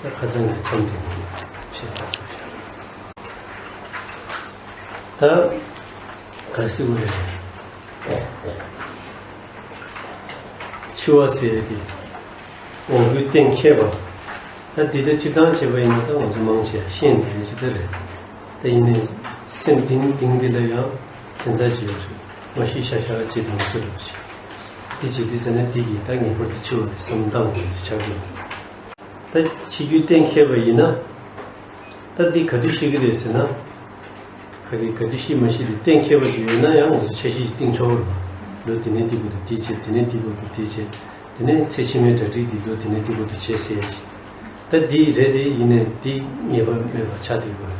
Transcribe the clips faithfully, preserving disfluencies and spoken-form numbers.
ད་ཁ་སང་གི་མཚམས་དེ་ནས་བཤད་པ་ཆོག་ཤག་ད་ག་ཟེར་དགོས་རེད། འཆི་བ་ཟེར་ཡས་དེ་འོ་སྐོལ་གཏན་འཁེལ་བ། ད་འདི་ལྟར་སྤྱིར་བཏང་བྱས་པ་ཡིན་ན་ད་ང་ཚོ་མང་ཆེ་བ་ཤེས་བསྡད་ཡ་ཅིག་ད་རེད། ད་ཡིན་ནའི་སེམས་གཏིང་གཏིང་འདི་ལ་ཡང་ཁྱད་མཚར་ཅིག་ཡོད་རེད། མ་ཤི་ཤ་ཤ་ཅིག་དང་སུ་རུ་ཞིག་འདི་བྱེད་དུས་ཙ་ན་འདི་གིས་ད་ངེས་པར་དུ་འཆི་བ་དེ་བསམ་བློ་བཏང་དགོས་ཀྱི་ཆགས་ཀྱི་ཡོད། ད་འཆི་རྒྱུ་གཏན་འཁེལ་བ་ཡིན་ན། ད་འདི་ག་དུས་ཤི་གི་རེད་ཟེར་ན། ཕ་གི་ག་དུས་ཤི་མ་ཤི་དེ་གཏན་འཁེལ་བ་ཅིག་ཡོད་ན་ཡང་ང་ཚོ་འཆར་གཞི་ཞིག་བཏིང་ཆོག་གི་རེད་པ། ལོ་དེ་ནས་འདི་བར་དུ་འདི་བྱས། དེ་ནས་འདི་བར་དུ་འདི་བྱས། དེ་ནས་ཚེ་ཕྱི་མའི་གྲ་སྒྲིག་འདི་ལོ་དེ་ནས་འདི་བར་དུ་བྱས་ཟེར་ཡ་ཞིག་ད་འདི་རེད་དེ་ཡིན་ནའི་འདི་ངེས་པ་མེད་པ་ཆགས་བསྡད་ཡོད་རེད།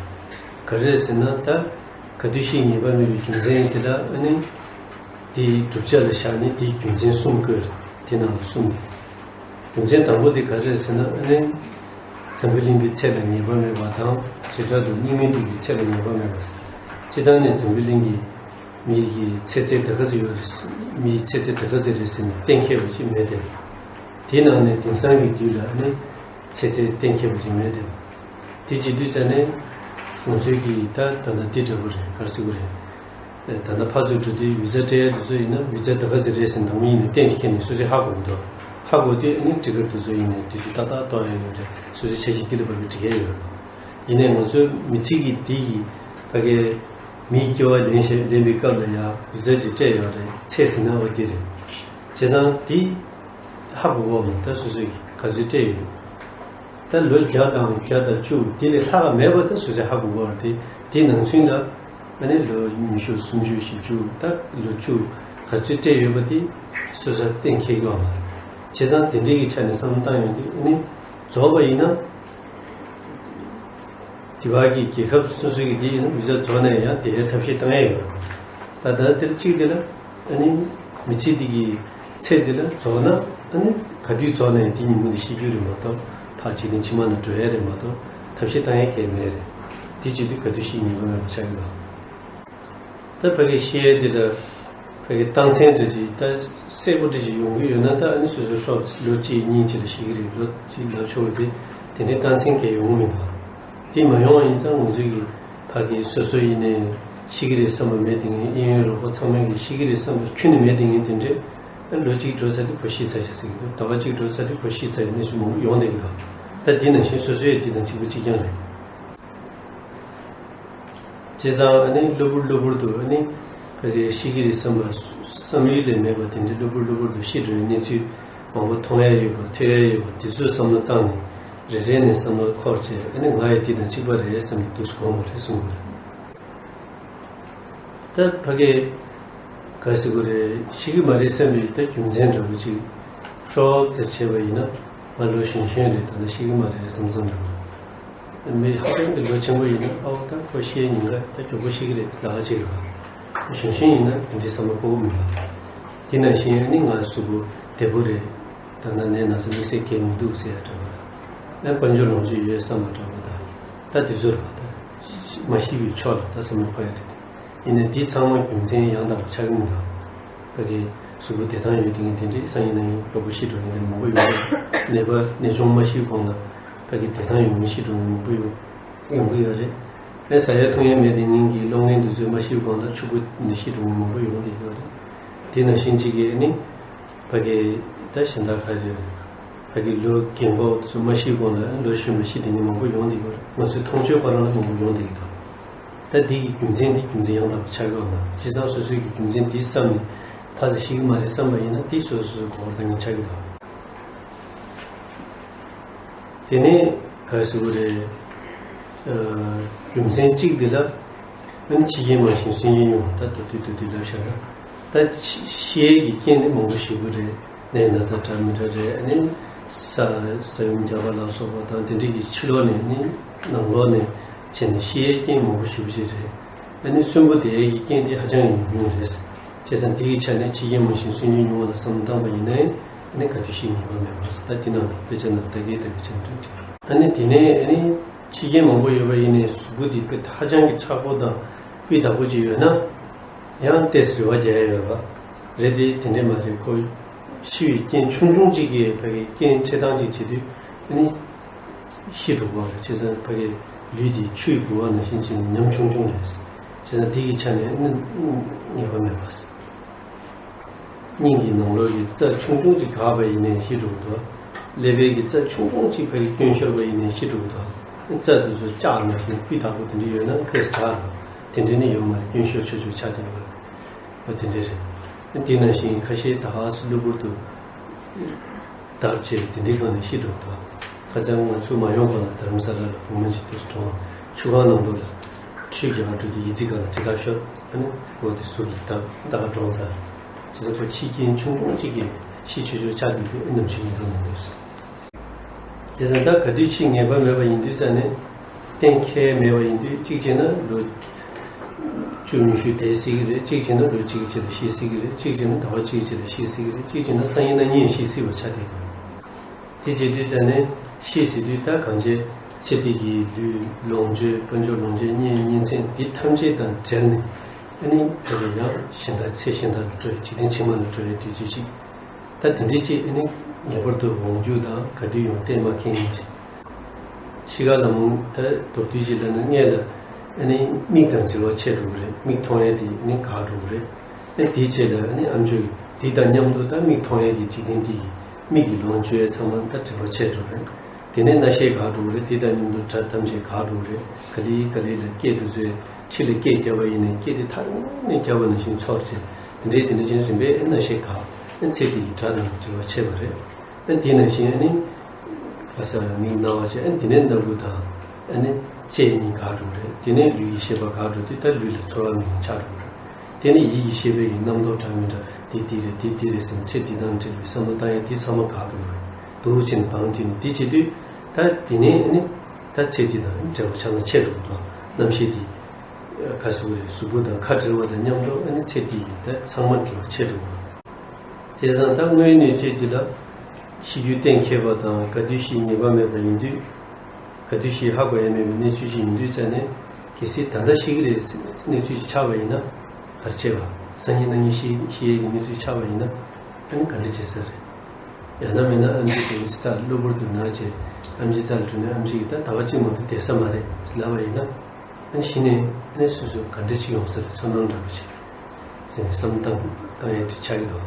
ག་རེ་རེད་ཟེར་ན་ད་ག་དུས་ཤི་ངེས་པ་མེད་པའི་རྒྱུ་མཚན་དེ་ད་ཨ་ནི། དེའི་བསྒྲུབ་བྱ་ལ་བཞག་ནས་དེའི་རྒྱུ་མཚན་གསུམ་བཀོད། དེ་ནང་ལ་གསུམ་རེད། རྒྱུ་མཚན་དང་པོ་དེ་ག་རེ་རེད་ཟེར་ན་ཨ་ནི། འཛམ་བུ་གླིང་གི་ཚེ་ལ་ངེས་པ་མེད་པ་དང་བྱེ་བྲག་ཏུ་སྙིགས་མའི་དུས་ཀྱི་ཚེ་ལ་ངེས་པ་མེད་པ། སྤྱིར་བཏང་ནས་འཛམ་བུ་གླིང་གི་མི་གི་ཚེ་ཚད་ད་ག་ཚོད་ཡོད་རེད། མིའི་ཚེ་ཚད་ད་ག་ཚོད་རེད་ཟེར་ནས་གཏན་འཁེལ་བ་ཞིག་མེད་དེ། དེའི་ནང་ནས་དེང་སང་གི་དུས་ལ་ཨ་ནི་ཚེ་ཚད་གཏན་འཁེལ་བ་ཞིག་མེད་དེ། དེ་བྱེད་དུས་ཙ་ནས་ང་ཚོའི་གི་ད་ད་ལྟ་འདི་འདྲ་པོ་རེད། ག་རེ་ཟེར་དགོས་རེད། ད་ལྟ་ཕར་ཚུར་འགྲོ་དུས་ཝི་ཛ་སྤྲད་ཡ་དེ་ཚོ་ཡིན་ན་ཝི་ཛ་ད་ག་ཚོད་རེད་ཟེར་ནས་འདང་མི་ཡིན་ནའི་གཏན་གཅིག་ཁྱེར་ནས་སོ་སོས་ཧ་གོ་གི་འདུག་ཧ་གོ་དུས་ཨ་ནི་ཊི་ཀེ་ཊི་དེ་ཚོ་ཡིན་ནའི་དུས་ཚོད་ཏག་ཏག་གཏོང་ཡ་ཡོད་རེད། སོ་སོའི་འཆར་གཞི་འདི་ལ་བབས་པའི་སྒྲིག་ག་ཡོད་རེད། ཡིན་ནའི་ང་ཚོའི་མི་ཚེ་གི་འདི་གི་ཕ་གའི་མིའི་སྐྱེ་བ་ལེན་བཞིན་ལེན་པའི་སྐབས་ལ་ཡ་ཝི་ཛ་ཅིག་སྤྲད་ཡོད་རེད། ཚད་ཟིན་ན་འོ་དེ་རེད། བྱས་ཙང་འདི་ཧ་གོ་གོ་མ་ད་སོ་སོས་ག་ཚོད་སྤྲད་ཡོད། ད་ལོ་བརྒྱ་དང་བརྒྱ་དང་བཅུ་དེ་ལས་ལྷག་མེད་པ་ད་སོ་སོས་ཧ་གོ་གོ་བ་དེ་དེའི་ནང་ཚུན་ལ་ཨ་ནི་ལོ་ཉི་ཤུ་སུམ་ཅུ་བཞི་བཅུ་ད་ལོ་བཅུ་ག་ཚོད་སྤྲད་ཡོད་པ་དེ་སོ་སོས་གཏན་འཁེལ་གི་ཡོད་མ་རེད། བྱས་ཙང་དེ་འདྲའི་གི་ཆ་ནས་བསམ་བློ་བཏང་ཡོང་དུས་ཨ་ནི་རྫོགས་པ་ཡིན་ན། དེ་བར་གྱི་རྒྱལ་ཁབ་སོ་སོ་གི་དེ་ཡིན་ན་ཝི་ཛ་རྫོགས་ནས་ཡང་དེ་ཡར་ཐབས་ཤེས་བཏང་ཡས་ཡོད། ད་ལྟ་དེར་གཅིག་དེ་ལ་ཨ་ནི་མི་ཚེ་འདི་གི་ཚད་འདི་ལ་རྫོགས་ན་ཨ་ནི་ག་དུས་རྫོགས་ན་ཡང་དེ་ཉིན་མོ་འདི་ཤི་རྒྱུ་རེད་མ་གཏོགས་ཕར་འཇིག་རྟེན་ཕྱི་མ་ནང་འགྲོ་ཡས་རེད་མ་གཏོགས་ཐབས་ཤེས་བཏང་ཡས་གང་ཡང་མེད་རེད། དེ་བྱེད་དུས་ག་དུས་ཤི་ཉེན་ཁ་མེད་པ་ཆགས་ཀྱི་ཡོད། ད་ཕ་གི་ཤི་ཡས་འདི་ལ་ཕ་གི་རྟགས་མཚན་འདྲ་ཅིག་ད་གསལ་པོ་འདྲ་ཅིག་ཡོང་གི་ཡོད་ན་ད་ཨ་ནི་སོ་སོའི་སྲོག་ལོ་གཅིག་གཉིས་ཅིག་ལ་ཤི་གི་རེད་ལོ་གཅིག་ལབ་ཆོག་གི་དེ་འདྲའི་རྟགས་མཚན་གང་ཡང་ཡོང་གི་མི་འདུག་དེ་མ་ཡོང་བ་ཡིན་ཙང་ང་ཚོས་ཀྱི་ཕ་གི་སོ་སོ་ཡིན་ནའི་ཤི་གི་རེད་བསམ་པ་མེད་དེ་ངས་གཡས་གཡོན་རོགས་པ་ཚང་མས་ཀྱི་ཤི་གི་རེད་བསམ་པ་ཁྱོན་ནས་མེད་དེ་ངས་དེ་འདྲའི་ཨ་ལོ་གཅིག་འགྲོ་ཚར་དུས་ཁོ་ཤི་ཚར་ཤག་ཟེར་གི་འདུག་ཟླ་བ་གཅིག་འགྲོ་ཚར་དུས་ཁོ་ཤི་ཚར་ཡོད་གནས་ཚུལ་མང་པོ་ཡོང་བསྡད་ཀྱི་འདུག་ད་དེ་ནང་བཞིན་སོ་སོ་ཡང་དེ་དང་གཅིག་པ་གཅིག་རྐྱང་རེད། བྱས་ཙང་ཨ་ནི་གློ་བུར་གློ་བུར་དུ་ཨ་ནི་ཕ་གིར་ཤི་གི་རེད་བསམ་པ་བསམ་ཡུལ་ལས་མེད་པ་དེ་འདྲའི་གློ་བུར་གློ་བུར་དུ་ཤི་འགྲོ་བའི་གནས་ཚུལ་མང་པོ་མཐོང་ཡ་ཡོད་པ་ཐོས་ཡ་ཡོད་པ་དེ་ཚོ་བསམ་བློ་བཏང་ནས་རེ་རེ་ནས་བསམ་བློ་འཁོར་བྱས་ཨ་ནི་ང་ཡང་དེ་དང་གཅིག་པ་རེད་བསམ་ནས་འདུག་སེ་དགོངས་པ་རེད་གསུངས་པ་རེད། ད་ཕ་གིར་ག་རེ་ཟེར་དགོས་རེད། ཤི་གི་མ་རེད་བསམ་པའི་ད་རྒྱུ་མཚན་འདྲ་པོ་ཅིག་ཤོབ་ཙེ་བྱས་པ་ཡིན་ན་ང་ལོ་གཞོན་གཞོན་རེད། ད་ལྟ་ཤི་གི་མ་རེད་བསམ་བསམ་འདྲ་པོ། མི་ཧ་ཅང་གི་ལོ་ཆེན་པོ་ཡིན་ན་ཨའོ་ད་ཁོ་ཤི་ཡའི་ཉེན་ཁ་ད་མགྱོགས་པོ་ཤི་གི་རེད་ལབ་ཡ་ཅིག་རེད་པ། གཞོན་གཞོན་ཡིན་ན་དེ་འདྲའི་བསམ་བློ་འཁོར་གི་མི་འདུག་དེ་ནང་བཞིན་ཨ་ནི་ང་གཟུགས་པོ་བདེ་པོ་རེད། ད་ལྟ་ནད་ན་ཚ་དམིགས་བསལ་གང་ཡང་མི་འདུག་ཟེར་ཡ་འདྲ་པོ་ལ། ཨ་དཔལ་འབྱོར་ལོངས་སྤྱོད་ཡོད་བསམ་པ་འདྲ་པོ་དང་། ད་དེ་ཚོ་རེད་པ། ད་མ་ཤི་བའི་ཕྱོགས་ལ་ད་བསམ་བློ་འཁོར་ཡ་རེད། ཡིན་ནའི་འདི་ཚང་མ་རྒྱུ་མཚན་ཡང་དག་པ་ཆགས་ཀྱི་མི་འདུག་ཕ་གི་གཟུགས་པོ་བདེ་ཐང་ཡོད་དེ་ངས་དེ་འདྲའི་སང་ཉིན་གནངས་ཉིན་མགྱོགས་པོ་ཤི་འགྲོ་མཁན་དེ་མང་པོ་ཡོད་རེད། ནད་པ་ནད་གཅོང་མ་ཤི་གོང་ལ་ཕ་གི་བདེ་ཐང་ཡོང་མཁན་ཤི་འགྲོ་མཁན་མང་པོ་ཡོང་ཡོང་གི་ཡོད་རེད། ཨེ་ཟ་ཡ་འཐུང་ཡ་མེད་དེ་ངན་གྱི་གློག་བརྙན་དེ་ཚོས་མ་ཤི་གོང་ལ་ཕྱུག་པོ་འདི་ཤི་འགྲོ་མཁན་མང་པོ་ཡོང་བསྡད་ཡོད་རེད། དེ་ནང་བཞིན་གཅིག་གིས་ནི། ཕ་གི་ད་གཞན་དག་ཁ་ཅིག་ཕ་གི་ལོ་རྒན་གོག་ཚོ་མ་ཤི་གོང་ལ་ལོ་གཞོན་པ་ཤི་དེ་ནི་མང་པོ་ཡོང་བསྡད་ཡོད་རེད། ང་ཚོའི་མཐོང་ཆོས་ཁོ་རང་ལ་མང་པོ་ཡོང་བསྡད་ཀྱི་འདུག་ད་འདི་གི་རྒྱུ་མཚན་འདི་རྒྱུ་མཚན་ཡང་དག་པ་ཆགས་ཀྱི་ཡོད་ན་བྱས་ཙང་སོ་སོའི་གི་རྒྱུ་མཚན་འདི་བསམ་ནས་ཕར་ཚུར་ཤི་གི་མ་རེད་བསམ་པ་ཡིན་ན་འདི་སོ་སོ་སོའི་གོ་བ་བཏང་མཁན་ཆགས་ཀྱི་འདུག་དེ་ནས་ག་རེ་ཟེར་དགོས་རེད། ཨ་རྒྱུ་མཚན་གཅིག་འདི་ལ་ཨ་ནི་འཆི་རྐྱེན་མང་ཞིང་སུན་འབྱིན་ཉུང་བ་ད་མདོར་བསྡུས་མདོར་བསྡུས་ལབ་བཞག་ན། ད་འཆི་ཤི་ཡས་ཀྱི་རྐྱེན་ནི་མང་པོ་ཞེ་པོ་རེད། ནད་ན་ཚ་འདྲ་མི་འདྲ་རེད། ཨ་ནི་ས་ས་ཡོམ་རྒྱག་པ་ལ་སོགས་པ་དང་དེ་འདྲ་གི་ཕྱི་ལོགས་ནས་ནི་ནང་ལོགས་ནས་བྱས་ནས་ཤི་ཡས་རྐྱེན་མང་པོ་ཞེ་པོ་ཅིག་རེད། ཨ་ནི་གསོན་པོ་བསྡད་ཡས་ཀྱི་རྐྱེན་དེ་ཧ་ཅང་གི་ཉུང་ཉུང་རེད། བྱས་ཙང་འདི་གི་ཆ་ནས་འཆི་རྐྱེན་མང་ཞིང་སུན་འབྱིན་ཉུང་བ་ལ་བསམ་བློ་བཏང་པ་ཡིན་ན་ཨ་ནི་ག་དུས་ཤི་ཉེན་ཁ་མེད་པ་རེད། ད་འདི་ནང་དཔེ་ཆ་ནང་ལྟ་གི་ལྟ་གི་ཆ་འདྲ་འདྲ། ཨ་ནི་དེ་ནས་ཨ་ནི་འཆི་རྐྱེན་མང་པོ་ཡོད་པ་ཡིན་ནའི་གཟུགས་པོ་འདི་དཔེ་ཧ་ཅང་གི་མཁྲེགས་པོ་དང་སྤུས་དག་པོ་ཅིག་ཡོད་ན། ཡང་ཏོག་ཙམ་རེ་བ་རྒྱག་ཡ་ཡོད་པ་རེད་དེ། དེ་འདྲས་མ་རེད། ཁོ་ཤི་བའི་རྐྱེན་ཆུང་ཆུང་གཅིག་གིས་ཕ་གི་རྐྱེན་འཕྲད་སྟངས་ཅིག་བྱེད་དུས་ཨ་ནི་ ཤི་འགྲོ་གི་རེད། བྱས་ཙང་ཕ་གི་ལུས་འདི་ཆུས་འབུད་པ་ནང་བཞིན་བྱས་ནས་ཉམ་ཆུང་ཆུང་རེད། བྱས་ཙང་འདི་གི་ཆ་ནས་ནི་ངེས་པ་མེད་པ། སྙིང་གི་ནང་ལོགས་ཀྱི་རྩ་ཆུང་ཆུང་ཅིག་འགག་པ་ཡིན་ནའི་ཤི་འགྲོ་གི་འདུག་ཀླད་པའི་གི་རྩ་ཆུང་ཆུང་ཅིག་ཕ་གི་སྐྱོན་ཤོར་བ་ཡིན་ནའི་ཤི་འགྲོ་གི་འདུག་རྩ་དེ་ཚོ་ལྕགས་ནང་བཞིན་སྤུས་དག་པོ་དེ་འདྲ་ཡོད་ན་ཏོག་ཙམ་དྲག་རེད། དེ་འདྲ་ནི་ཡོད་མ་རེད། སྐྱོན་ཤོར་ཆོག་ཆོག་ཆགས་བསྡད་ཡོད་རེད། འོ་དེ་འདྲ་རེད། དེ་ནང་བཞིན་ཁ་ཤས་ད་ག་སེ་གློ་བུར་དུ་བརྡབ་བྱས་དེ་འདྲའི་སྒང་ནས་ཤི་འགྲོ་གི་འདུག་ཁ་སང་ང་ཚོ་མ་ཡོང་གོང་ལ་རྡ་རམ་ས་ལ་ལ་བུ་མོ་ཅིག་ཏུ་གྲོངས། ཆུ་ཁང་ནང་དུ་ལ་ཁྲུས་རྒྱག་ག་འགྲོ་དུས་ཡི་ཙི་སྒང་ལ་གྲི་ཐག་ཤོར། ཨ་ནི་མགོ་དེ་ཟུག་གིས་བརྡབས། ད་ག་གྲོངས་ཚར། བྱས་ཙང་ཁོ་འཆི་རྐྱེན་ཆུང་ཆུང་གཅིག་གིས་ཤི་ཆོག་ཆོག་ཆགས་བསྡད་དུས་ཨ་ནམ་ཞིག་ཡིན་ཐང་མི་འདུག་ཟེར། བྱས་ཙང་ད་ག་དུས་ཤི་ངེས་པ་མེད་པ་ཡིན་དུས་ཙ་ནས་གཏན་འཁེལ་མེད་པ་ཡིན་དུས། གཅིག་བྱས་ན་ལོ་བཅུ་ཉི་ཤུ་འདས་སྲིད་ཀྱི་རེད། གཅིག་བྱས་ན་ལོ་གཅིག་གི་རྗེས་ལ་ཤི་སྲིད་ཀྱི་རེད། གཅིག་བྱས་ན་ཟླ་བ་གཅིག་གི་རྗེས་ལ་ཤི་སྲིད་ཀྱི་རེད། གཅིག་བྱས་ན་སང་ཉིན་གནངས་ཉིན་ཤི་སྲིད་པ་ཆགས་བསྡད་ཀྱི་རེད། དེ་བྱེད་དུས་ཙ་ནས་ཤི་ཟེར་དུས་ད་གང་བྱས་ཚེ་འདི་གི་ལུས་ལོངས་སྤྱོད་དཔལ་འབྱོར་ལོངས་སྤྱོད་གཉེན་ཉེ་ཚན་འདི་ཐམས་ཅད་དང་བྲལ་ནས། ཨ་ནི་ཕ་གི་ཡང་གཞན་དག་ཚེ་གཞན་དག་ལ་འགྲོ་བའི་འཇིག་རྟེན་ཕྱི་མ་ལ་འགྲོ་བའི་དུས་ཚོད་ཅིག་ད་དེ་འདྲ་ཅིག་ཨ་ནི་ངེས་པར་དུ་འོང་རྒྱུ་དང་ག་དུས་ཡོང་གཏན་མ་འཁེལ་ནས་ཅིག་ཤི་ཁ་ལ་མོ་ད་མདོར་བསྡུས་ཅིག་ལབ་ན་སྔོན་ལ་ཨ་ནི་མིག་དང་འབྲེལ་བ་ཆད་འགྲོ་གི་རེད། མིག་མཐོང་ཡས་དེ་ཨ་ནི་འགག་འགྲོ་གི་རེད། ཨ་དེའི་རྗེས་ལ་ཨ་ནི་ཨམ་ཅོག་གི་དེ་དང་མཉམ་དུ་ད་མིག་མཐོང་ཡས་དེ་འཇིག་རྟེན་འདི་གི་མིག་གི་ལོངས་སྤྱོད་ཡས་ཚང་མ་ད་འབྲེལ་བ་ཆད་འགྲོ་གི་རེད། དེ་ནས་རྣ་ཤེས་འགག་འགྲོ་གི་རེད། དེ་དང་མཉམ་དུ་སྒྲ་ཐམས་ཅད་འགག་འགྲོ་གི་རེད། ག་ལེ་ག་ལེ་ལ་སྐད་དེ་ཚོས་ཁྲི་ལ་སྐད་བརྒྱབ་པ་ཡིན་ནའི་སྐད་དེ་ཐག་རིང་ནས་བརྒྱབ་པ་ནང་བཞིན་ཚོར་བྱས། དེ་འདྲའི་དེ་འདྲ་ཅན་རིམ་པས་ཨེ་རྣ་ཤེས་འགག་ཨེ་ཚེ་འདི་ཡི་སྒྲ་དང་འབྲེལ་བ་ཆད་པ་རེད། ཨེ་དེ་ནང་བཞིན་ཨེ་ནི་ག་ས་མིག་རྣ་བ་བཅས་ཨེ་དེ་ནས་སྣ་བུག་དང་ཨེ་ནི་ལྕེ་གཉིས་འགག་འགྲོ་གི་རེད། དེ་ནས་ལུས་ཀྱི་ཤེས་པ་འགག་འགྲོ་དུས་ད་ལུས་ལ་ཚོར་བ་མིན་ཆགས་འགྲོ་གི་རེད། དེ་ནས་ཡིད་ཀྱི་ཤེས་པའི་གི་རྣམ་རྟོག་འདྲ་མི་འདྲ་དེ་འདི་རེད་དེ་འདི་རེད་ཟེར་ནས་ཚེ་འདི་དང་འབྲེལ་བའི་བསམ་བློ་བཏང་ཡས་དེ་ཚང་མ་འགག་འགྲོ་གི་རེད། འདུག་ཕྱིན་བང་བསྒྲིགས་ནས་དེ་བྱེད་དུས་ད་དེ་ནས་ཨེ་ནི་ད་ཚེ་འདི་དང་འབྲེལ་བ་ཆ་ཚང་ཆད་འགྲོ་གི་འདུག་རྣམ་ཤེས་དེ་ག་ཟེར་དགོས་རེད། གཟུགས་པོ་དང་ཁ་བྲལ་བ་དང་མཉམ་དུ་ཨ་ནི་ཚེ་འདི་ཡི་ད་ཚང་མ་འབྲེལ་བ་ཆད་འགྲོ་གི་རེད། བྱས་ཙང་ད་དངོས་གནས་ཚེ་འདི་ལ་ཤི་རྒྱུ་གཏན་འཁེལ་བ་དང་ག་དུས་ཤི་ངེས་པ་མེད་པ་ཡིན་དུས། ག་དུས་ཤི་ཧ་གོ་ཡ་མེད་པའི་གནས་ཚུལ་ཞིག་ཡིན་དུས་ཙ་ནས་གལ་སྲིད་ད་ལྟ་ཤི་གི་རེད་གནས་ཚུལ་ཞིག་ཆགས་པ་ཡིན་ན་ག་རེ་བྱེད་པ། སང་ཉིན་གནངས་ཉིན་ཤི་ཤི་ཡས་ཀྱི་གནས་ཚུལ་ཆགས་པ་ཡིན་ན་ཨ་ནི་ག་འདྲ་བྱེད་ས་རེད། ཡང་ན་མིན་ན་ཨམ་ཆི་དྲན་རྩ་གློ་བུར་དུ་ན་བྱས་ཨམ་ཆི་རྩ་ལ་འགྲོ་ནས་ཨམ་ཆི་གིས་ད་ཟླ་བ་གཅིག་མ་གཏོགས་བསྡད་ས་མ་རེད་ལབ་པ་ཡིན་ན། ཨ་ནི་གཞི་ནས་ཨ་ནི་སོ་སོ་ག་འདྲ་ཞིག་ཡོང་ས་རེད། ཚོར་སྣང་འདྲ་པོ་ཞིག་ཟེར་ནས་བསམ་བཏང་བཏང་ཡས་དེ་ཆགས་ཀྱི་འདུག་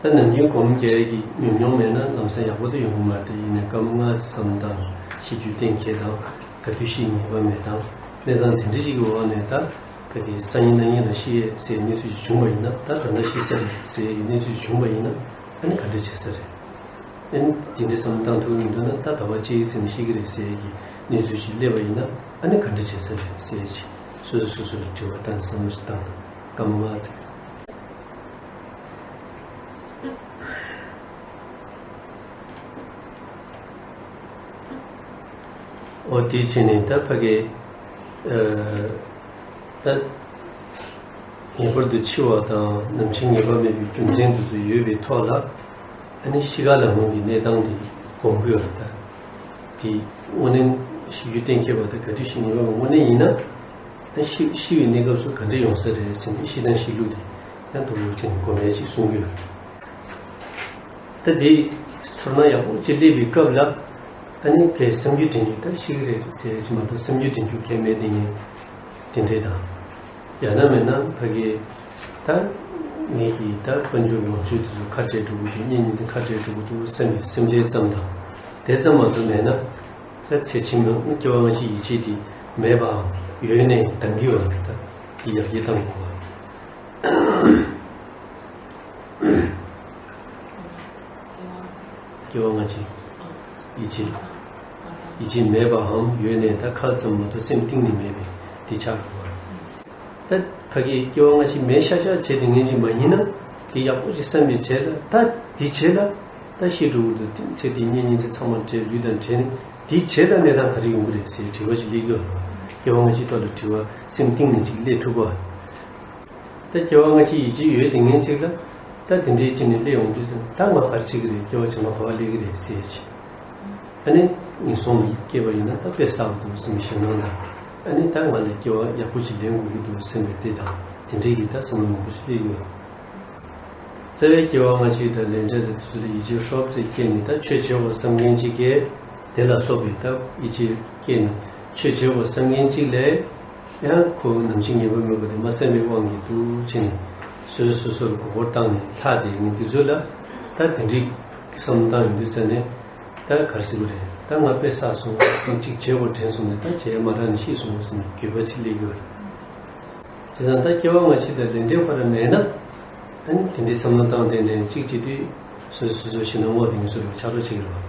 ད་ནམ་རྒྱུན་སྒོམ་རྒྱག་ཡས་ཀྱི་ཉམས་མྱོང་མེད་ན་ལམ་སང་ཡག་པོ་དེ་ཡོང་གི་མ་རེད། དེ་ཡིན་ནའི་སྐར་མ་ལྔ་ཙམ་དང་ཤི་རྒྱུ་གཏན་འཁེལ་དང་ག་དུས་ཤི་ངེས་པ་མེད་དང་གནས་སྟངས་དེ་འདྲ་ཞིག་གི་འོག་ནས་ད་ག་གི་སང་ཉིན་གནངས་ཉིན་ལ་ཤི་ཡས་ཟེར་གནས་ཚུལ་ཞིག་བྱུང་བ་ཡིན་ན། ད་ད་ལྟ་ཤི་ས་རེད་ཟེར་གྱི་གནས་ཚུལ་ཞིག་བྱུང་བ་ཡིན་ན་ཨ་ནི་ག་འདྲ་བྱེད་ས་རེད། ཨ་ནི་དེ་འདྲ་བསམ་བཏང་ཐུབ་མི་འདུག་ན་ད་ཟླ་བ་གཅིག་ཙམ་ནས་ཤི་གི་རེད་ཟེར་གྱི་གནས་ཚུལ་ཞིག་སླེབས་པ་ཡིན་ན་ཨ་ནི་ག་འདྲ་བྱེད་ས་རེད་ཟེར་གྱི་སོ་སོ་སོ་སོ་ལ་དྲི་བ་བཏང་ནས་བསམ་བློ་ཞིག་བཏང་དང་སྐར་མ་ལྔ་ཙམ། འོ་དེའི་ཕྱིར་ནི་ད་ཕ་གི་ཨ་ད་ངེས་པར་དུ་འཆི་བ་དང་ནམ་འཆི་ངེས་པ་མེད་པའི་རྒྱུ་མཚན་དེ་ཚོ་ཡོད་པའི་ཐོག་ལ་ཨ་ནི་ཤི་ཁ་ལ་ལྷུང་གི་གནས་སྟངས་དེ་སྒོམ་དགོས་པ་རེད། ད་དེ་དངོས་གནས་ཤི་རྒྱུ་གཏན་འཁེལ་བ་དང་ག་དུས་ཤི་ངེས་པ་དངོས་གནས་ཡིན་ན། ཤི་ཤི་བའི་གནས་སྐབས་སུ་ག་འདྲ་ཡོང་ས་རེད་ཟེར་ནས་ཤི་དང་ཤི་ལུགས་དེ་ཡང་དུ་ལུགས་ཅན་གོ་མེད་ཅིག་གསུང་གི་ཡོད། ད་དེ་ཚོར་སྣང་ཡག་པོ་ཅིག་སླེབས་པའི་སྐབས་ལ་ཨ་ནི་གས་སེམས་རྒྱུད་དྲན་རྒྱུ་ད་ཤི་གི་རེད་ཟེར་ཅིག་མ་གཏོགས་སེམས་རྒྱུད་དྲན་རྒྱུ་གས་མེད་དེ་ངས་དེ་འདྲས་དང་། ཡང་ན་མེད་ན་ཕ་གི་ད་ངས་ཀྱི་ད་དཔལ་འབྱོར་ལོངས་སྤྱོད་དེ་ཚོ་ཁ་བྲལ་འགྲོ་གི་འདུག་གཉེན་ཉེ་ཚན་ཁ་བྲལ་འགྲོ་གི་འདུག་སེམས་སེམས་ཁྲལ་ཙམ་དང་དེ་ཙམ་མ་གཏོགས་མེད་ན། ད་ཚེ་ཕྱི་མ་སྐྱེ་བ་སྔ་ཕྱི་ཡིད་ཆེས་དེ་མེད་པའམ་ཡོད་ནའི་འདང་གི་ཡོད་མ་རེད། ད་དེ་ཡར་རྒྱས་གཏང་དགོས་པ། སྐྱེ་བ་སྔ་ཕྱི་ཡིད་ཆེས་ཡིད་ཆེས་མེད་པའམ་ཡོད་ནའི་ད་ཁ་ཙམ་མ་གཏོགས་སེམས་གཏིང་ནས་མེད་པའི་དེ་ཆགས་འགྲོ་བ། ད་ཕ་གི་སྐྱེ་བ་སྔ་ཕྱི་མེད་ཤག་ཤག་བྱས་ཏེ་ངན་ཅིག་མ་ཡིན་ན་དེ་ཡག་པོ་ཞིག་བསམ་པའི་བྱས་ལ་ད་དེ་བྱས་ལ། ད་ཤི་འགྲོ་གི་འདུག་ཚེ་འདིའི་གཉེན་ཉེ་ཚན་ཚང་མ་བྲལ་ལུས་དང་བྲལ་ནས་དེའི་བྱེད་དང་གནས་སྟངས་ག་རེ་ཡོང་གི་རེད་ཟེར་དྲི་བ་ཅིག་སླེབས་ཀྱི་ཡོད་རེད། སྐྱེ་བ་སྔ་ཕྱིའི་ཐོག་ལ་དྲི་བ་སེམས་གཏིང་ནས་ཅིག་སླེབས་ཐུབ་དགོས། ད་སྐྱེ་བ་སྔ་ཕྱི་ཡིད་ཆེས་ཡོད་དེ་ངན་ཅིག་ལ་ད་དེ་འདྲའི་ཅིག་ནས་སླེབས་ཡོང་དུས་ཙམ་ད་ང་ག་རེ་བྱེད་ཀྱི་རེད། སྐྱེ་བ་ཕྱི་མ་ག་པར་སླེབས་ཀྱི་རེད་ཟེར་ཅིག་ཨ་ནི་ངན་སོང་ལ་སྐྱེས་པ་ཡིན་ན་ད་དཔེ་བསགས་འདུག་སེམས་ཞེད་སྣང་དང་ཨ་ནི་ད་ང་ལ་སྐྱེ་བ་ཡག་པོ་ཅིག་ལེན་དགོས་ཀྱི་འདུག་སེམས་པའི་དེ་དང་དེ་འདྲའི་གི་ད་བསམ་བློ་མང་པོ་ཞིག་སླེབས་ཡོད། རྩ་བའི་སྐྱེ་བ་སྔ་ཕྱི་དང་ལས་འབྲས་དང་དེ་ཚོ་ལ་ཡིད་ཆེས་ཧྲོབ་ཙམ་སྐྱེས་ནས་ད་ཆོས་བྱེད་དགོས་བསམ་མཁན་ཅིག་གིས་ དེ་ལ་སོགས་པའི་ད་ཡིད་ཆེས་སྐྱེས་ནས་ཆོས་བྱེད་དགོས་བསམ་མཁན་གཅིག་ལས། ཡང་ཁོ་ནམ་འཆི་ངེས་པ་མེད་པ་དེ་མ་བསམ་པའི་དབང་གིས་འདུག་ཅེས་ནས་སོ་སོ་སོ་སོར་མགོ་སྐོར་བཏང་ནས་ལྷག་བསྡད་མཁན་དེ་ཚོ་ལ། ད་དེ་འདྲའི་བསམ་བློ་བཏང་ཡོང་དུས་ཙ་ནས། ད་ག་རེ་ཟེར་དགོས་རེད། ད་ང་དཔེ་བསགས་སོང་། ཅིག་བྱེད་དགོས་དྲན་སོང་ནས། ད་བྱས་མ་དྲག་ནས་ཤི་སོང་ཟེར་ནས་འགྱོད་པ་ཅིག་སླེབས་ཡོད་རེད། བྱས་ཙང་ད་སྐྱེ་བ་སྔ་ཕྱི་དང་ལས་འབྲས་ཁོ་རང་མེད་ན། ཨ་ནི་དེ་འདྲའི་བསམ་བློ་བཏང་བསྡད་ནས་གཅིག་བྱེད་དུས་སོ་སོ་སོ་སོ་ཞེད་སྣང་ངོ་དེ་ངས་སོ་རེ་བ་ཆགས་འགྲོ་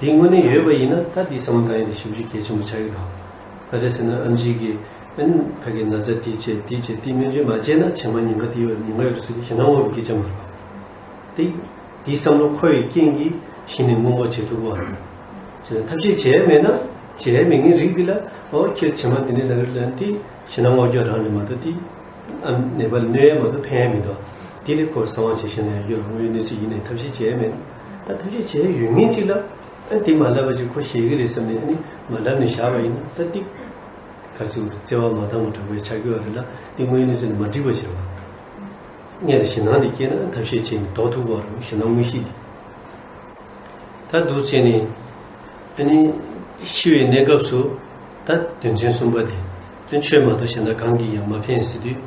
བྱེད་ཀྱི་རེད་བ། དེ་དངོས་གནས་ཡོད་པ་ཡིན་ན། ད་དེའི་བསམ་བློ་བཏང་ཡས་དེ་ཞེ་པོ་ཅིག་གལ་ཆེན་པོ་ཆགས་ཀྱི་འདུག་ག་རེ་ཟེར་ན། ཨེམ་ཆི་གིས་ཨ་ནི་ཕ་གི་ན་ཚ་དེ་བྱས་དེ་བྱས་དེ་སྨན་བཅོས་མ་བྱས་ན་རྗེས་མ་ཉེན་ཁ་དེ་ཡོད། ཉེན་ཁ་ཡོད་རེད་ཟེར་དུས་ཞེད་སྣང་ངོ་བའི་སྐད་ཆ་མ་རེད་བ། དེ། དེའི་བསམ་བློ་འཁོར་བའི་རྐྱེན་གྱིས་གཞི་ནས་སྔོན་འགོག་བྱེད་ཐུབ་པ། བྱས་ཙང་ཐབས་ཤེས་བྱས་མེད་ན། བྱས་མེད་མཁན་རིགས་འདི་ལ། ཨོ་ཁྱེད་རྗེས་མ་འདི་འདྲ་ལབ་ཀྱི་རེད་ལབ་དེ་ཞེད་སྣང་ངོ་སྐྱོ་རང་རེད་མ་གཏོགས། དེ་ཨ་ནད་པ་ལ་གནོད་ཡས་མ་གཏོགས་ཕན་ཡས་མི་འདུག་དེ་ལས་ཁོ་གསང་བ་བྱས་ཞེད་སྣང་ཡོད་རུང་། དངོས་ཡོད་གནས་ཚུལ་ཡིན་ནའི་ཐབས་ཤེས་བྱས་མེད། ད་ཐབས་ཤེས་བྱས་ཡོད་མཁན་ཅིག་ལ། ཨ་དེ་མ་ལབ་པ་ཅིག་ཁོ་ཞེད་ཀྱི་རེད་བསམ་ནས། ཨ་ནི་མ་ལབ་ནས་བཞག་པ་ཡིན་ན། ད་དེ་ག་རེ་ཟེར་དགོས་རེད། བརྩེ་བ་མ་བཏང་བ་འདྲ་བོ་ཆགས་ཀྱི་ཡོད་རེད་ལ། དེ་དངོས་ཡོད་གནས་ཚུལ་ནི་མ་འགྲིག་པ་ཅིག་རེད་བ། སྔོན་ལ་ཞེད་སྣང་དེ་སྐྱེས་ན་ཐབས་ཤེས་བྱས་ནས་ཟློག་ཐུབ་དགོས་རེད། ཞེད་སྣང་དངོས་གཞི་དེ། ད་འདུག་བྱས་ནས་ཨ་ནི་ཤི་བའི་གནས་སྐབས་སུ་ད་དོན་ཚན་གསུམ་པ་དེ། དེ་ཆོས་མ་གཏོགས་གཞན་དག་གང་གིས་ཀྱང་མ་ཕན་ཟེར་དུས།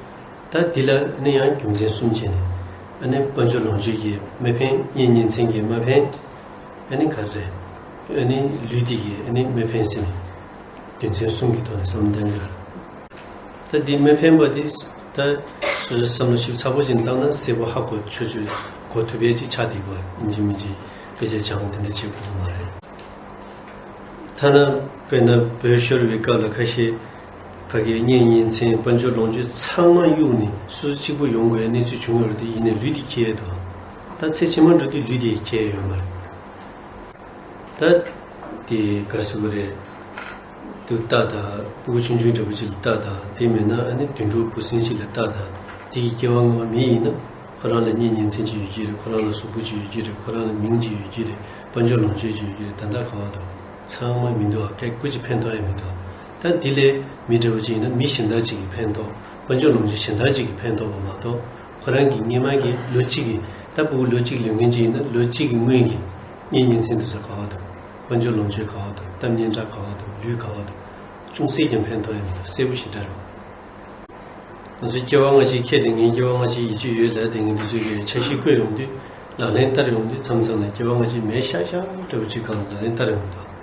ད་འདི་ལ་ཨ་ནི་ཡང་རྒྱུ་མཚན་གསུམ་བྱས་ནས། ཨ་ནི་དཔལ་འབྱོར་ལོངས་སྤྱོད་ཀྱིས་མི་ཕན། གཉེན་ཉེ་ཚན་གྱིས་མ་ཕན། ཨ་ནི་ག་རེ་རེད། ཨ་ནི་ལུས་འདི་གིས་ཨ་ནི་མི་ཕན་ཟེར་ནས། དོན་ཚན་གསུམ་གྱི་ཐོག་ནས་བསམ་བློ་གཏང་གི་རེད། ད་འདི་མི་ཕན་པ་འདི། ད་སོ་སོའི་བསམ་བློ་ཞིབ་ཚགས་པོ་ཅིག་བཏང་ན་གསལ་པོ་ཧ་གོ་ཆོག་ཆོག་གོ་ཐུབ་པའི་ཅིག་ཆགས་བསྡད་ཀྱི་ཡོད། ཡིན་གཅིག་མིན་གཅིག་དཔེ་ཆ་སྦྱང་དེ་འདྲ་བྱེད་དགོས་ཀྱི་མ་རེད། ཐ་ན་དཔེར་ན་བོད་ཤོར་བའི་སྐབས་ལ་ཁ་ཤས་ཕ་གིའི་གཉེན་ཉེ་ཚན་དཔལ་འབྱོར་ལོངས་སྤྱོད་ཚང་མ་གཡུགས་ནས་སོ་སོ་གཅིག་པུ་ཡོང་དགོས་པའི་གནས་ཚུལ་བྱུང་ཡོད་རེད་དེ། ཡིན་ནའི་ལུས་འདི་འཁྱེར་ཡས་འདུག་ད་ཚེ་ཕྱི་མ་འགྲོ་དུས་ལུས་འདི་འཁྱེར་ཡས་ཡོད་མ་རེད། ད་དེ་ག་རེ་ཟེར་དགོས་རེད། དུ་ལྟ་དང་། སྤུ་གུ་ཆུང་ཆུང་འདྲ་པོ་ཅིག་ལ་ལྟ་དང་། དེ་མེད་ན་ཨ་ནི་དུད་འགྲོ་འབུ་སྲིན་ཅིག་ལ་ལྟ་དང་། དེ་གི་སྐྱེ་བ་སྔ་མ་མི་ཡིན་ན། ཁོ་རང་ལ་གཉེན་ཉེ་ཚན་ཅིག་ཡོད་ཀྱི་རེད། ཁོ་རང་ལ་གཟུགས་པོ་ཅིག་ཡོད་ཀྱི་རེད། ཁོ་རང་ལ་མིང་ཅིག་ཡོད་ཀྱི་རེད། དཔལ་འབྱོར་ལོངས་སྤྱོད་ཅིག་ཡོད་ཀྱི་རེད། ད་ལྟ་ག་བ་འདུག་ཚང་མ་མི་འདུག་སྐད་སྐུ་ཅིག་ཕན་ཐོགས་ཡ་མི་འདུག་ད་དེ་ལས་མི་འདྲ་པོ་ཅིག་ཡིན་ན་མི་གཞན་དག་ཅིག་གིས་ཕན་ཐོགས། དཔལ་འབྱོར་ལོངས་སྤྱོད་གཞན་དག་ཅིག་གིས་ཕན་ཐོགས་པ་མ་གཏོགས། ཁོ་རང་གི་སྔོན་མ་གི་ལོ་གཅིག་གི། ད་སྤུ་གུ་ལོ་གཅིག་ལོན་མཁན་ཅིག་ཡིན་ན་ལོ་གཅིག་གི་སྔོན་གྱི་གཉེན་ཉེ་ཚན་དེ་ཚོ་ག་བ་འདུག་དཔལ་འབྱོར་ལོངས་སྤྱོད་ག་བ་འདུག་གཏམ་སྙན་གྲགས་ག་བ་འདུག་ལུས་ག་བ་འདུག་ཅུང་ཟད་ཀྱང་ཕན་ཐོགས་ཡ་མི་འདུག་གསལ་པོ་ཞེ་དྲག་རེད། ང་ཚོ་སྐྱེ་བ་སྔ་ཕྱི་ཁས་ལེན་མཁན། སྐྱེ་བ་སྔ་ཕྱི་ཡིད་ཆེས་ཡོད་ལབ་བསྡད་མཁན་དེ་ཚོས་ཀྱི་འཆར་གཞི་བཀོད་ཡོང་དུས། ལག་ལེན་བསྟར་ཡོང་དུས། མཚམས་མཚམས་ལ་སྐྱེ་བ་སྔ་ཕྱི་མེད་ཤག་ཤག་འདྲ་པོ་ཅིག་སྒང་ལ་ལག་ལེན་བསྟར་ཡོང་གི་འདུག་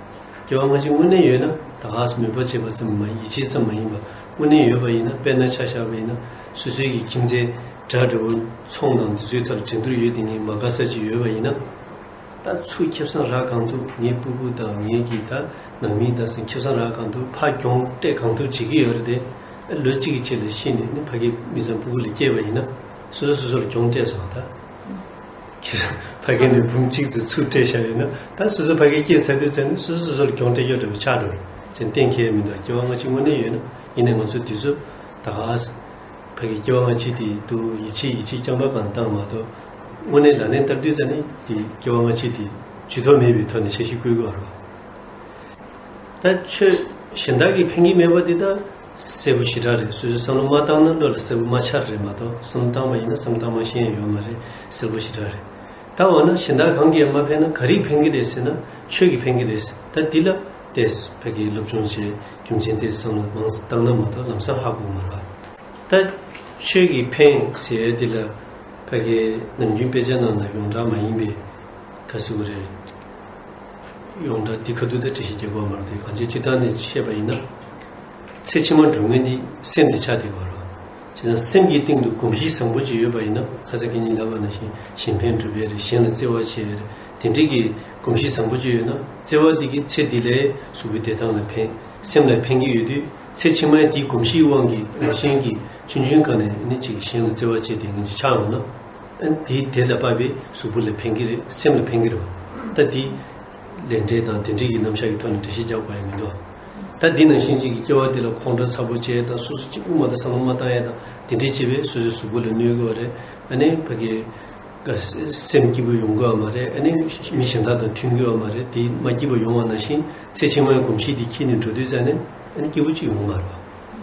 སྐྱེ་བ་སྔ་ཕྱི་དངོས་གནས་ཡོད་ན། ད་ག་སེ་མོས་པ་བྱས་པ་ཙམ་མ་ཡིན། ཡིད་ཆེས་ཙམ་མ་ཡིན་པ། དངོས་གནས་ཡོད་པ་ཡིན་ན། དཔེར་ན་ཆ་བཞག་པ་ཡིན་ན། སོ་སོའི་གི་ཁྱིམ་མཚེས་དགྲ་འདྲ་བོ་ཚོང་དང་དེ་ཚོའི་ཐོག་ལ་འགྲན་བསྡུར་ཡོད་བསྡད་མཁན་མ་དགའ་ས་ཅིག་ཡོད་པ་ཡིན་ན། ད་ཚུར་ཁེ་བཟང་རག་གང་ཐུབ། ངའི་སྤུ་གུ་དང་ངའི་གི་ད་ནང་མི་དང་ཟེར་ཁེ་བཟང་རག་གང་ཐུབ། ཕར་གྱོང་སྤྲད་གང་ཐུབ་བྱེད་ཀྱི་ཡོད་རེད་དེ། ལོ་གཅིག་གི་རྗེས་ལ་ཤི་ནས་ནི་ཕ་གི་མི་ཚང་སྤུ་གུ་ལ་སྐྱེས་པ་ཡིན་ན། སོ་སོ་སོ་སོ་ལ་གྱོང་སྤྲད་སོང་ད། ཁྱེད་ཕ་གི་ནས་འབུམ་གཅིག་ཙམ་ཚུར་སྤྲད་བཞག་ཡོད་ན། ད་སོ་སོ་ཕ་གི་སྐྱེས་ཚར་དུས་ཙམ་ནས་སོ་སོ་སོ་སོ་ལ་གྱོང་སྤྲད་ཡོད་འདྲ་བོ་ཆགས་འགྲོ་རེད། ཅན་གཏན་འཁེལ་མི་འདུག་སྐྱེ་བ་སྔ་ཕྱི་དངོས་གནས་ཡོད་ན། ཡིན་ནའི་ང་ཚོ་དུས་ཚོད་ད་ག་ཕ་གི་སྐྱེ་བ་སྔ་ཕྱི་དེ་དུ་ཡིད་ཆེས་ཡིད་ཆེས་རྐྱང་པ་གང་བཏང་མ་གཏོགས། དངོས་གནས་ལག་ལེན་བསྟར་དུས་ཙམ་ནས་དེ་སྐྱེ་བ་སྔ་ཕྱི་དེ་ཇུས་གཏོགས་མེད་པའི་ཐོག་ནས་འཆར་གཞི་བཀོད་དགོས་རེད། ད་ཆོས་གཞན་དག་གིས་ཕན་གྱི་མེད་པ་འདི་ད་གསལ་པོ་ཞེ་དྲག་རེད། སོ་སོས་བསམ་བློ་མ་བཏང་ན་བློ་ལ་གསལ་པོ་མ་འཆར་རེད་མ་གཏོགས། བསམ་བློ་བཏང་བ་ཡིན་ན་བསམ་བློ་བཏང་བ་ཤེས་ཡ་ཡོད་མ་རེད། གསལ་པོ་ཞེ་དྲག་རེད། ད་འོ་ན་གཞན་དག་གང་གིས་ཡང་མ་ཕན་ན་ག་རེས་ཕན་གྱི་རེད་ཟེར་ན། ཆོས་ཀྱིས་ཕན་གྱི་རེད། ད་འདི་ལ་ཏོག་ཙམ་ཕ་གིའི་སློབ་སྦྱོང་བྱས། རྒྱུ་མཚན་ཏོག་ཙམ་བསམ་བློ་མང་ཙམ་བཏང་ན་མ་གཏོགས་ལམ་སང་ཧ་གོ་མ་རེད། ད་ཆོས་ཀྱིས་ཕན་ཟེར་ཡ་འདི་ལ་ཕ་གིའི་ནམ་རྒྱུན་དཔེ་ཆ་ནང་ལ་ཡོངས་གྲགས་མ་ཡིན་པའི་ག་ཟེར་དགོས་རེད། ཡོངས་གྲགས་འདི་ཁ་ཐུག་ད་འགྲེལ་བཤད་རྒྱག་དགོས་མ་རེད་དེ། གང་ཅི་སྤྱིར་བཏང་ནས་བཤད་པ་ཡིན་ན། ཚེ་ཕྱི་མ་འགྲོ་མཁན་འདི་སེམས་དེ་ཆགས་བསྡད་ཡོད་རེད། བྱས་ཙང་སེམས་ཀྱི་སྟེང་དུ་གོམས་གཤིས་བཟང་པོ་ཅིག་ཡོད་པ་ཡིན་ན། ཁ་སང་ཁ་ཉིན་ལབ་པ་ནང་བཞིན་གཞན་ཕན་སྒྲུབ་ཡས་རེད། གཞན་ལ་བརྩེ་བ་བྱེད་ཡས་རེད། དེ་འདྲའི་གི་གོམས་གཤིས་བཟང་པོ་ཅིག་ཡོད་ན། བརྩེ་བ་འདི་གིས་ཚེ་འདི་ལ་གཟུགས་པོའི་བདེ་ཐང་ལ་ཕན། སེམས་ལ་ཕན་གྱི་ཡོད་དུས། ཚེ་ཕྱི་མའི་དེའི་གོམས་གཤིས་དབང་གིས་རང་གཞན་གྱིས་ཆུང་ཆུང་སྒང་ནས་ནི་ཅིག་གཞན་ལ་བརྩེ་བ་བྱེད་བསྡད་མཁན་ཅིག་ཆགས་འོང་ན། ཨ་ནི་དེའི་དེ་ལ་དཔག་པའི་གཟུགས་པོ་ལ་ཕན་གྱི་རེད། སེམས་ལ་ཕན་གྱི་རེད་བ། ད་དེ་ལས་འབྲས་དང་དེ་འདྲའི་གི་རྣམ་གཞག་གི་ཐོག་ནས་འགྲེལ་བཤད་རྒྱག་དགོས་ཡ་མི་འདུག་ད་འདི་ནང་བཞིན་ཅིག་གི་སྐྱེ་བ་འདི་ལ་ཁོང་ཁྲོ་ཚ་པོ་བྱས་དང་། སོ་སོ་གཅིག་པུ་མ་གཏོགས་བསམ་བློ་མ་བཏང་ཡ་དང་། དེ་འདྲའི་བྱས་པས་སོ་སོའི་གཟུགས་པོ་ལ་གནོད་གི་ཡོད་རེད། ཨ་ནི་ཕ་གི་སེམས་སྐྱིད་པོ་ཡོང་གི་ཡོད་མ་རེད། ཨ་ནི་མི་གཞན་དག་དང་མཐུན་གི་ཡོད་མ་རེད། དེ་མ་སྐྱིད་པ་ཡོང་བ་ནང་བཞིན་ཚེ་ཕྱི་མའི་གོམས་གཤིས་དེ་འཁྱེར་ནས་འགྲོ་དུས་ཙ་ནས་ཨ་ནི་སྐྱིད་པོ་ཅིག་ཡོང་མ་རེད་བ།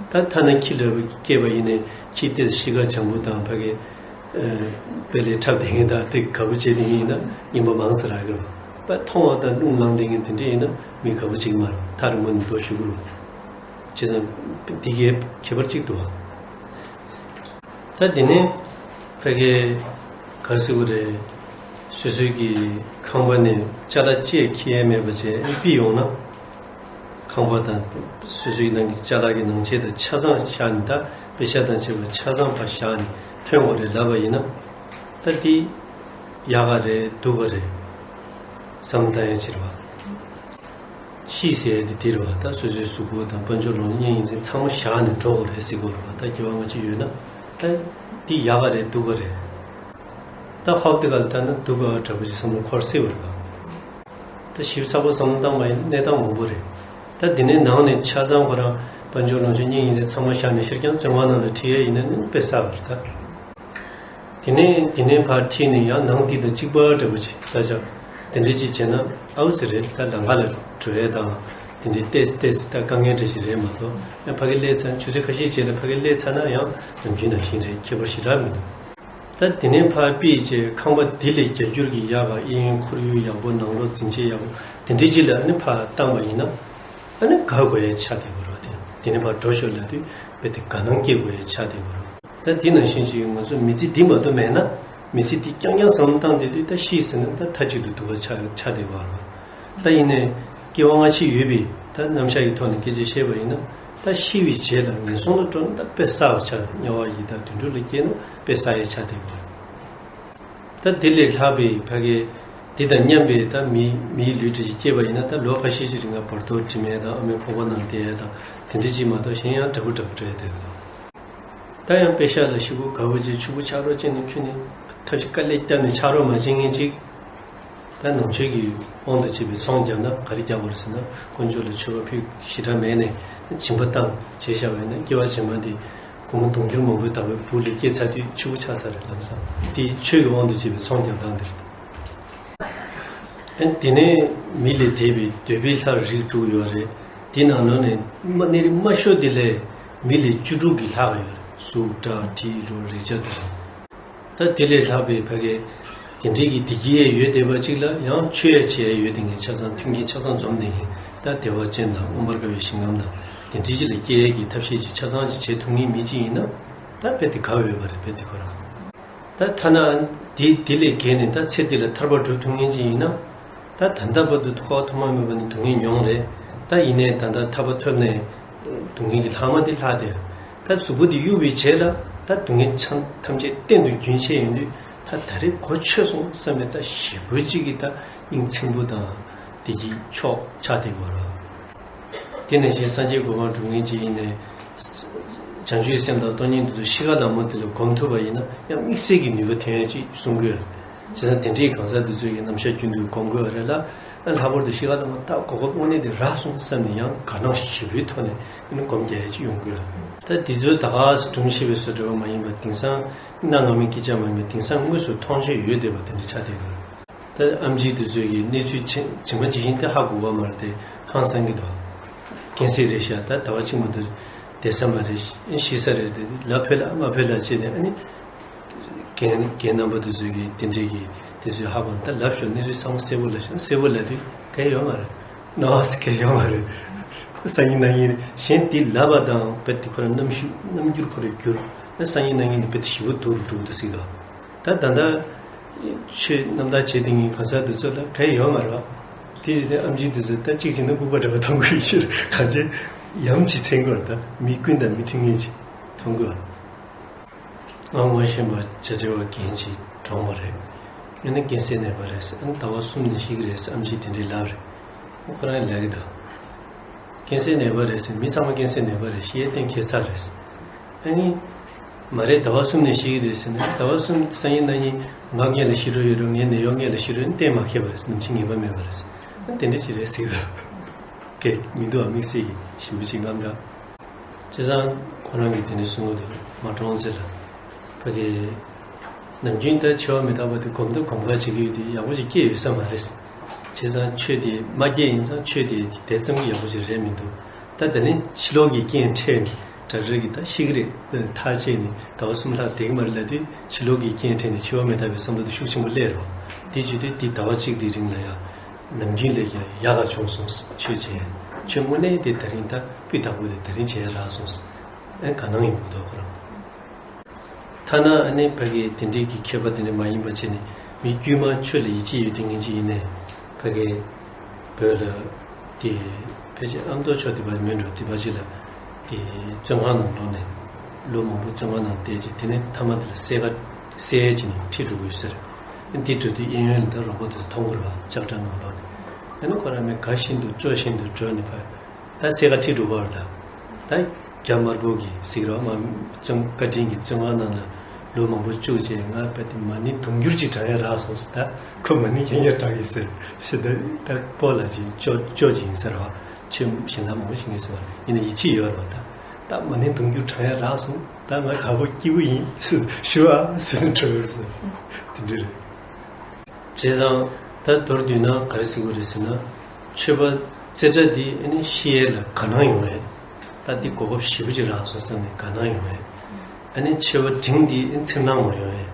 ད་ཐ་ན་ཁྱི་འདྲ་བོ་སྐྱེས་པ་ཡིན་ནའི་ཁྱི་དེ་གཤིས་ཀ་བྱང་བུ་དང་ཕ་གི་དཔེ་ལས་འཁྲབ་བསྡད་མཁན་དང་དེ་དགའ་པོ་བྱེད་བསྡད་མཁན་ཡིན་ན་རྔན་པ་མང་ཙམ་རག་གི་རེད། པ་མཐོང་བ་དང་རླུང་ལངས་བསྡད་མཁན་དེ་འདྲ་ཡིན་ན་མི་དགའ་པོ་ཅིག་མ་རེད། ཐག་རིང་པོ་ནས་རྡོ་གཞུ་གི་རུ། བྱས་ཙང་འདི་གའི་ཁྱད་པར་གཅིག་འདུག་བ། ད་དེ་ནས་ཕ་གི་ག་རེ་ཟེར་དགོས་རེད། སོ་སོའི་གི་ཁང་པ་ནས་ཅ་ལག་ཅིག་འཁྱེར་ཡ་མེད་པ་བྱས་ཨ་ནི་ཕྱིར་ཡོང་ན། ཁང་པ་དང་སོ་སོའི་ནང་གི་ཅ་ལག་གི་ནང་ཆས་དང་ཆ་ཚང་བཞག་ནས། ད་པེ་ཤ་དང་བཅས་པ་ཆ་ཚང་ཕར་བཞག་ནས་ཐོན་དགོས་རེད་ལབ་པ་ཡིན་ན། ད་འདི་ཡག་ག་རེད་སྡུག་ག་རེད་བསམ་བློ་བཏང་ཡ་ཅིག་རེད་བ། ཤི་ཟེར་ཡ་དེ་འདི་རེད་བ། ད་སོ་སོའི་གཟུགས་པོ་དང་དཔལ་འབྱོར་ལོངས་སྤྱོད་གཉེན་ཉེ་ཚན་ཚང་མ་བཞག་ནས་འགྲོ་དགོས་རེད་ཟེར་གྱི་ཡོད་རེད་བ། ད་སྐྱེ་བ་སྔ་ཕྱི་ཡོད་ན། ད་འདི་ཡག་ག་རེད་སྡུག་ག་རེད། ད་ཧོབ་དེ་ག་ལ་ལྟ་ན་སྡུག་ག་འདྲ་པོ་ཅིག་བསམ་བློ་འཁོར་སྲིད་པ་རེད་བ། ད་ཞིབ་ཚགས་པོ་བསམ་བློ་བཏང་བ་ཡིན་ན་གནས་སྟངས་མང་པོ་རེད། ད་འདི་ནས་ནང་ནས་ཆ་ཚང་ཁོ་རང་དཔལ་འབྱོར་ལོངས་སྤྱོད་གཉེན་ཉེ་ཚན་ཚང་མ་བཞག་ནས་ཁེར་རྐྱང་བཙོན་ཁང་ནང་ལ་ཁྲིད་ཡས་ཡིན་ན་ནི་དཔེ་བསགས་པ་རེད་ད། དེ་ནས་དེ་ནས་ཕར་ཁྲིད་ནས་ཡང་ནང་འདི་དང་གཅིག་པ་འདྲ་པོ་ཅིག་ས་ཆ་དེ་འདྲ་ཅིག་བྱས་ན་ཨའུ་ཙི་རེད། ད་ལམ་ཁ་ལ་འགྲོ་ཡས་དང་དེ་འདྲའི་ཏོག་ཙམ་ཏོག་ཙམ་ད་དཀའ་ངལ་འདྲ་ཞིག་རེད་མ་གཏོགས། ཡང་ཕ་གི་སླེབས་ཚར་ཆུ་ཚོད་ཁ་ཤས་རྗེས་ལ་ཕ་གི་སླེབས་ཚར་ན་ཡང་ནམ་རྒྱུན་ནང་བཞིན་རེད། ཁྱད་པར་ཞེ་དྲག་མི་འདུག་ད་དེ་ནས་ཕར་ཕྱིན་བྱས་ཁང་པ་འདི་ལས་རྒྱ་སྒྱུར་གྱི་ཡག་ག་གཡས་གཡོན་ཁོར་ཡུག་ཡག་པོ་ནང་ལོགས་འཛིན་ཆས་ཡག་པོ་དེ་འདྲ་ཅིག་ལ་ཨ་ནི་ཕར་བཏང་བ་ཡིན་ན། ཨ་ནི་དགའ་དགོས་ཡ་ཆགས་བསྡད་ཡོད་རེད་བ། དེ་དེ་ནས་ཕར་འགྲོ་ཞོར་ལ་དུས་དཔེ་དེ་དགའ་སྣང་སྐྱེ་དགོས་ཡ་ཆགས་བསྡད་ཡོད་རེད། ད་དེ་ནང་བཞིན་ཅིག་ང་ཚོ་མི་ཚེ་འདི་མ་གཏོགས་མེད་ན། མི་ཚེ་འདི་རྐྱང་རྐྱང་བསམ་བློ་བཏང་བསྡད་དུས་ད་ཤི་ཟེར་ན་ད་མཐའ་གཅིག་ཏུ་སྡུག་ག་ཆགས་ཆགས་བསྡད་ཡོད་རེད། ད་ཡིན་ནའི་སྐྱེ་བ་སྔ་ཕྱི་ཡོད་པའི་ད་རྣམ་གཞག་གི་ཐོག་ནས་སྐད་ཆ་བཤད་པ་ཡིན་ན། ད་ཤི་བའི་རྗེས་ལ་ངན་སོང་ལ་འགྲོ་ན་ད་དཔེ་བསགས་པ་ཆགས། དམྱལ་བ་ཡི་དྭགས་དུད་འགྲོ་ལ་སྐྱེས་ན་དཔེ་བསགས་ཡ་ཆགས་བསྡད་ཡོད་རེད། ད་དེ་ལས་ལྷག་པའི་ཕ་གི་འདི་དང་མཉམ་པའི་ད་མི་མིའི་ལུས་འདྲ་ཞིག་སྐྱེས་པ་ཡིན་ན། ད་ལོ་ཁ་ཤས་ཤིག་རིང་ལ་བར་དོར་འབྲི་མེད་དང་ཨ་མའི་ཕོར་པ་ནང་བསྡད་ཡ་དང་དེ་འདྲ་ཅིག་མ་གཏོགས་གཞན་ཡང་འདྲ་པོ་འདྲ་པོ་འགྲོ་ཡ་དེ་རེད། ད་ཡང་དཔེ་ཤག་ལ་ཤི་བོ་དགའ་བོ་ཅིག་ཆུ་བོ་ཆག་རོགས་བྱས་ནས་ཁྱོད་ནི་ཐབས་ཤེས་དཀའ་ལས་བརྒྱབ་ནས་ཆག་རོགས་མ་བྱེད་མཁན་ཅིག་ད་ནང་ཆོས་ཀྱི་དབང་དུ་བྱས་པའི་ཚོང་བརྒྱབ་ན་ག་རེ་རྒྱག་དགོས་རེད་ཟེར་ན། དཀོན་མཆོག་ལ་མཆོད་པ་ཕུལ་ཞེ་དྲག་མེད་ནས་སྦྱིན་པ་བཏང་བྱས་བཞག་པ་ཡིན་ན། སྐྱེ་བ་རྗེས་མ་འདི་སྒོར་མོ་དུང་ཕྱུར་མང་པོའི་བདག་པོའི་བུ་ལ་སྐྱེས་ཚར་དུས་ཕྱི་པོ་ཆགས་ཚར་རེད། ལམ་སང་འདི་ཆོས་ཀྱི་དབང་དུ་བྱས་པའི་ཚོང་རྒྱག་སྟངས་འདི་རེད། ཨ་དེ་ནས་མི་ལས་འདས་པའི་འདོད་པའི་ལྷ་རིགས་དྲུག་ཡོད་རེད། དེ་ནང་ལོགས་ནས་མ་གནས་རིགས་དམའ་ཤོས་དེ་ལས་མི་ལས་བཅུ་དྲུག་གི་ལྷག་ཡོད་རེད། གཟུགས་སྒྲ་དྲི་རོ་རེག་བྱ་དེ་ཚོ། ད་དེ་ལས་ལྷག་པའི་ཕ་གི་དེ་འདྲའི་གི་བདེ་སྐྱིད་ཡོད་བསྡད་པ་ཅིག་ལ་ཡང་ཆོས་ཡ་བྱེད་ཡ་ཡོད་བསྡད་མཁན་ཆ་ཚང་མཐུན་རྐྱེན་ཆ་ཚང་འཛོམས་བསྡད་མཁན། ད་བདེ་བ་ཅན་དང་མངོན་པར་དགའ་བའི་ཞིང་ཁམས་དང་དེ་འདྲའི་ཅིག་ལ་སྐྱེ་ཡ་གི་ཐབས་ཤེས་ཅིག་ཆ་ཚང་ཅིག་བྱེད་ཐུབ་མཁན་མི་གཅིག་ཡིན་ན། ད་དཔེ་དེ་དགའ་འོས་པ་རེད། དཔེ་དེ་ཁོ་རང་ད་ཐ་ན་དེ་དེ་ལས་བརྒལ་ནས་ད་ཚེ་འདི་ལ་ཐར་པ་སྒྲུབ་ཐུབ་མཁན་ཅིག་ཡིན་ན། ད་ད་ལྟ་བར་དུ་ཐོག་ཐོག་མ་མེད་པ་ནས་སྡུག་བསྔལ་མྱོང་རེད། ད་ཡིན་ནའི་ད་ལྟ་ཐར་པ་ཐོབ་ནས་སྡུག་བསྔལ་གྱི་ལྷག་མ་དེ་ལྷག་སྟེ། ད་གཟུགས་པོ་དེ་གཡུག་པའི་རྗེས་ལ་ད་སྡུག་བསྔལ་ཆ་ཐམས་ཅད་གཏན་དུ་རྒྱུན་ཆད་ཡོང་དུས། ད་ད་རེས་གོ་ཆོད་སོང་བསམ་པའི་ད་ཞེ་པོ་ཅིག་གི་ད་སྙིང་ཚིམ་པོ་དང་བདེ་སྐྱིད་མཆོག་ཆགས་བསྡད་ཡོད་རེད། དེ་ནང་བཞིན་སངས་རྒྱས་གོ་འཕང་སྒྲུབ་མཁན་ཅིག་ཡིན་ནའི། བྱང་ཆུབ་སེམས་དང་སྟོང་ཉིད་འདི་ཚོ་ཤི་ཁ་ལ་མོ་དེ་ལ་སྒོམ་ཐུབ་པ་ཡིན་ན་ཡང་དམིགས་བསལ་གྱི་ནུས་པ་ཐོན་ཡ་ཅིག་གསུང་གི་ཡོད། བྱས་ཙང་དེ་འདྲའི་གང་ཟག་འདི་ཚོས་ཀྱི་རྣམ་གཞག་རྒྱུན་དུ་སྒོམ་དགོས་པ་རེད་ལ། ལྷག་པར་དུ་ཤི་ཁ་ལ་མོ་ད་གོ་སྐབས་དངོས་གནས་དེ་རག་སོང་བསམ་ནས་ཡང་དགའ་སྣང་ཞེ་པོའི་ཐོག་ནས་ཨ་ནི་སྒོམ་རྒྱག་ཡ་ཅིག་ཡོང་གི་ཡོད། ད་འདི་ཚོའི་ད་ག་སེ་སྒྲུང་བཤད་པའི་བཟོ་འདྲ་བ་མ་ཡིན་པ། དེང་སང་གནའ་སྔ་མོའི་སྐད་ཆ་མ་ཡིན་པ། དེང་སང་དངོས་སུ་མཐོང་ཆོས་ཡོད་བསྡད་པ་དེ་འདྲ་ཆགས་བསྡད་ཡོད། ད་ཨེམ་ཆི་དེ་ཚོས་ཀྱི་གནས་ཚུལ་ཇི་ཇི་མ་ཇི་བཞིན་དེ་ཧ་གོ་བ་མ་རེད་དེ། ཧང་སང་གི་འདུག་རྒན་སྲས་རེད་ཤག་ད་ཟླ་བ་གཅིག་མ་གཏོགས་བསྡད་ས་མ་རེད། ཤི་ས་རེད་དེ། ལབ་ཕོད་ལ་མ་ཕོད་ལ་བྱས་ནས་ཨ་ནི་རྒན་རྒན་རྣམ་པ་དེ་ཚོས་ཀྱི་དེ་འདྲས་ཀྱི་དེ་ཚོས་ཧ་གོ་ན། ད་ལབ་ཤོག་གནས་ཚུལ་ཚང་མ་གསལ་པོ་ལབ་ཤོག་གསལ་པོ་ལབ་དུས་གལ་ཡོད་མ་རེད། ནོ་གལ་ཡོད་མ་རེད། སང་ཉིན་གནངས་ཉིན་གཞན་དེ་ལབ་པ་དང་རྦད་དེ་ཁོ་རང་རྣམ་ཤེས་རྣམ་འགྱུར་ཁོ་རང་འགྱུར། ཨ་སང་ཉིན་གནངས་ཉིན་དེ་རྦད་དེ་ཞེ་པོ་སྡུག་རུ་འགྲོ་གི་འདུག་ཟེར་གི་འདུག་ད་ད་ལྟ་ཆོས་རྣམ་ཐར་བྱེད་དེ་ངས་ག་ས་དེ་ཚོ་ལ་གལ་ཡོད་མ་རེད་བ། དེ་ཡིན་དུས་ཨེམ་ཆི་དེ་ཚོ་ད་གཅིག་བྱས་ན་ལྐུགས་པ་འདྲ་བ་མཐོང་གི་ཡོད་ཤག་གང་ཅི་ཡམ་ཅིག་མཚན་གི་རེད། ད་མི་ཀུན་དང་མི་མཐུན་མཁན་ཅིག་མཐོང་གི་ཡོད། ང་ངོ་ཤེས་པ་བྱ་བྲལ་བ་རྒན་ཅིག་གྲོངས་པ་རེད། ཨ་ནི་རྒན་སྲས་ནད་པ་རེད་ཟེར། ཨ་ནི་ཟླ་བ་གསུམ་ནས་ཤི་གི་རེད་ཟེར་ཨེམ་ཆི་དེ་འདྲས་ལབ་རེད། ཁོ་རང་ལབ་གི་འདུག་རྒན་སྲས་ནད་པ་རེད་ཟེར། མི་ཚང་མ་རྒན་སྲས་ནད་པ་རེད། ཤི་ཡས་གཏན་འཁེལ་ཚར་རེད་ཟེར། ཨ་ནི་མ་རེད། ཟླ་བ་གསུམ་ནས་ཤི་གི་རེད་ཟེར་ན། ཟླ་བ་གསུམ་སང་ཉིན་གནངས་ཉིན་ང་སྔོན་ལ་ཤི་འགྲོ་ཡོད་རེད། ངའི་ནད་གཡོག་སྔོན་ལ་ཤི་འགྲོ་ཡོད་ན་གཏན་མ་འཁེལ་བ་རེད་ཟེར། ནམ་འཆི་ངེས་པ་མེད་པ་རེད་ཟེར། ཨ་དེ་འདྲ་ཅིག་རེད་ཟེར་གི་འདུག་གལ་མི་འདུག་ཨ། དམིགས་བསལ་གྱི་ཞེ་པོ་ཅིག་རྔམ་དྲག་བྱས་ཙང་ཁོ་རང་གིས་དེ་ནས་གསུང་གི་འདུག་མ་གྲོངས་ཚེ་ལ་ཕ་གི་ནམ་རྒྱུན་ད་འཆི་བ་མི་རྟག་པ་དེ་སྒོམ་ད་སྒོམ་ག་བྱེད་ཀྱི་ཡོད་དེ་ཡག་པོ་ཅིག་སྐྱེས་ཡོད་ས་མ་རེད། བྱས་ཙང་ཆོས་དེ་མ་སྐྱེས་ཡིན་ཙང་ཆོས་དེ་དེ་ཙམ་གྱི་ཡག་པོ་ཅིག་རེད་མི་འདུག་ད་དེ་ནས་ཕྱི་ལོགས་ཀྱི་རྐྱེན་འཕྲད་ནས་དྲ་རེ་གི་ད་ཤི་གི་རེད། ཐག་བཅད་ནས་ཟླ་བ་གསུམ་ལྷག་བསྡད་ཀྱི་མ་རེད་ལབ་དུས་ཕྱི་ལོགས་ཀྱི་རྐྱེན་འཕྲད་ནས་འཆི་བ་མི་རྟག་པའི་བསམ་བློ་དེ་ཤུགས་ཆེན་པོ་སླེབས་རོགས། དེ་བྱེད་དུས་དེ་ཟླ་བ་གཅིག་དེའི་རིང་ལ་ཡང་ ནམ་རྒྱུན་ལས་ཀྱང་ཡག་ག་བྱུང་སོང་། ཆོས་བྱས། ཆོས་དངོས་གནས་དེ་ད་རིང་ད་སྤུས་དག་པོ་དེ་ད་རིང་བྱས་རག་སོང་། ཨེ་དགའ་སྣང་ཡོང་གི་འདུག་ཁོ་རང་། ཐ་ན་ཨ་ནི་ཕ་གི་དེ་འདྲའི་གི་མཁས་པ་དེ་འདྲ་མ་ཡིན་པ་བྱས་ནས། མི་དཀྱུས་མ་ཆོས་ལ་ཡིད་ཆེས་ཡོད་མཁན་ཅིག་ཡིན་ནའི་ཕ་གི་བོད་ལ་དེ་ཕལ་ཆེར་ཨ་མདོ་ཕྱོགས་དེ་པ་མིན་འགྲོ། དེ་པ་ཅིག་ལ་དེ་བཙོན་ཁང་ནང་ལོགས་ནས་ལོ་མང་པོ་བཙོན་ཁང་ནང་བསྡད་ཅིག། དེ་ནས་མཐའ་མ་དེ་ལ་བསད་ག་བསད་ཡས་ཅིག་ནས་ཁྲིད་འགྲོ་གི་ཡོད་ཟེར། དེ་འགྲོ་དུས་གཡས་གཡོན་ལ་ད་རོགས་པ་དེ་ཚོ་མཐོང་གི་རེད་པ། ལྕགས་དྲ་ནང་ལོགས་ནས། ཨ་ནི་ཁོ་རང་མི་དགའ་བཞིན་དུ་སྐྱོ་བཞིན་དུ་འགྲོ་ནས་ཕར། ད་བསད་ག་ཁྲིད་འགྲོ་བར། ད་ད་རྒྱ་དམར་པོ་གིས་ཟེར་གི་རེད་པ། མ་བཙོན་བཀའ་དྲིན་གྱིས་བཙོན་ཁང་ནང་ལ་ལོ་མང་པོ་བཅུག་བྱས། ང་ཕ་དེ་མ་ཎི་དུང་ཕྱུར་ཅིག་བགྲང་ཡས་རག་སོང་ཟེར། ད་ཁོ་མ་ཎི་རྐྱང་རྐྱང་བགྲང་གི་ཟེར་ཞེས། ད་ད་སྤོ་ལགས་ཅིག་སྐྱོ་སྐྱོ་ཅིག་ཡིན་ཟེར་བ། ཆོས་གཞན་དག་མང་པོ་ཞིག་ཡིན་ཟེར་བ། ཡིན་ན་ཡིད་ཆེས་ཡོད་རེད་པ། ད་ད་མ་ཎི་དུང་ཕྱུར་བགྲང་ཡས་རག་སོང་། ད་ང་དགའ་པོ་སྐྱིད་པོ་ཡིན་ཟེར། ཞུ་ཨ་ཟེར་འགྲོ་ཡོད་ཟེར། དེ་འདྲ་རེད། བྱས་ཙང་ད་མདོར་བསྡུས་ན་ག་རེ་ཟེར་དགོས་རེད་ཟེར་ན། ཆོས་པ་རྩེ་གྲ་འདི་ཨ་ནི་ཤེས་ཡས་ལ་དགའ་སྣང་ཡོང་ཡས། ད་འདི་གོ་སྐབས་ཞེ་པོ་ཅིག་རག་སོང་བསམ་ནས་དགའ་སྣང་ཡོང་ཡས། ཨ་ནི་ཆོས་པ་འབྲིང་འདི་ཨ་ནི་འཚེར་སྣང་མ་ཡོང་ཡས།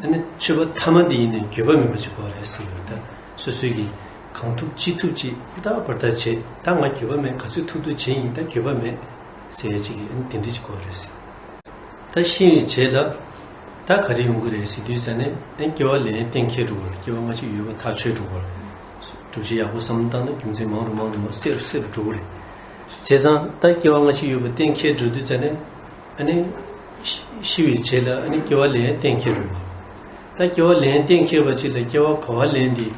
ཨ་ནི་ཆོས་པ་ཐ་མ་འདི་ཡིན་ནའི་འགྱོད་པ་མེད་པ་ཅིག་དགོས་རེད་ཟེར་ཡོད། ད་སོ་སོའི་གིས་གང་ཐུབ་ཅི་ཐུབ་ཅིག་ད་བར་ཐག་བྱེད། ད་ང་འགྱོད་པ་མེད། ག་ཚོད་ཐུབ་ཐུབ་བྱེད་ཡིན། ད་འགྱོད་པ་མེད་ཟེར་ཡས་ཅིག་གིས་ཨ་ནི་དེ་འདྲ་ཅིག་དགོས་རེད་ཟེར། ད་ཤི་བའི་རྗེས་ལ་ད་ག་རེ་ཡོང་གི་རེད་ཟེར་དུས་ཙ་ནས། ཨེ་སྐྱེ་བ་ལེན་གཏན་འཁེལ་འགྲོ་གི་རེད། སྐྱེ་བ་སྔ་ཕྱི་ཡོད་པ་ཐག་ཆོད་འགྲོ་གི་རེད། སྒྲུབ་བྱེད་ཡག་པོ་བསམ་བློ་བཏང་ན་རྒྱུ་མཚན་མང་རུ་མང་རུ་མང་སེ་རུ་སེ་རུ་འགྲོ་གི་རེད། བྱས་ཙང་ད་སྐྱེ་བ་སྔ་ཕྱི་ཡོད་པ་གཏན་འཁེལ་འགྲོ་དུས་ཙ་ནས། ཨ་ནི་ཤི་ཤི་བའི་རྗེས་ལ་ཨ་ནི་སྐྱེ་བ་ལེན་གཏན་འཁེལ་འགྲོ་གི་རེད། ད་སྐྱེ་བ་ལེན་གཏན་འཁེལ་བ་ཅིག་ལ་སྐྱེ་བ་ག་པར་ལེན་དེ།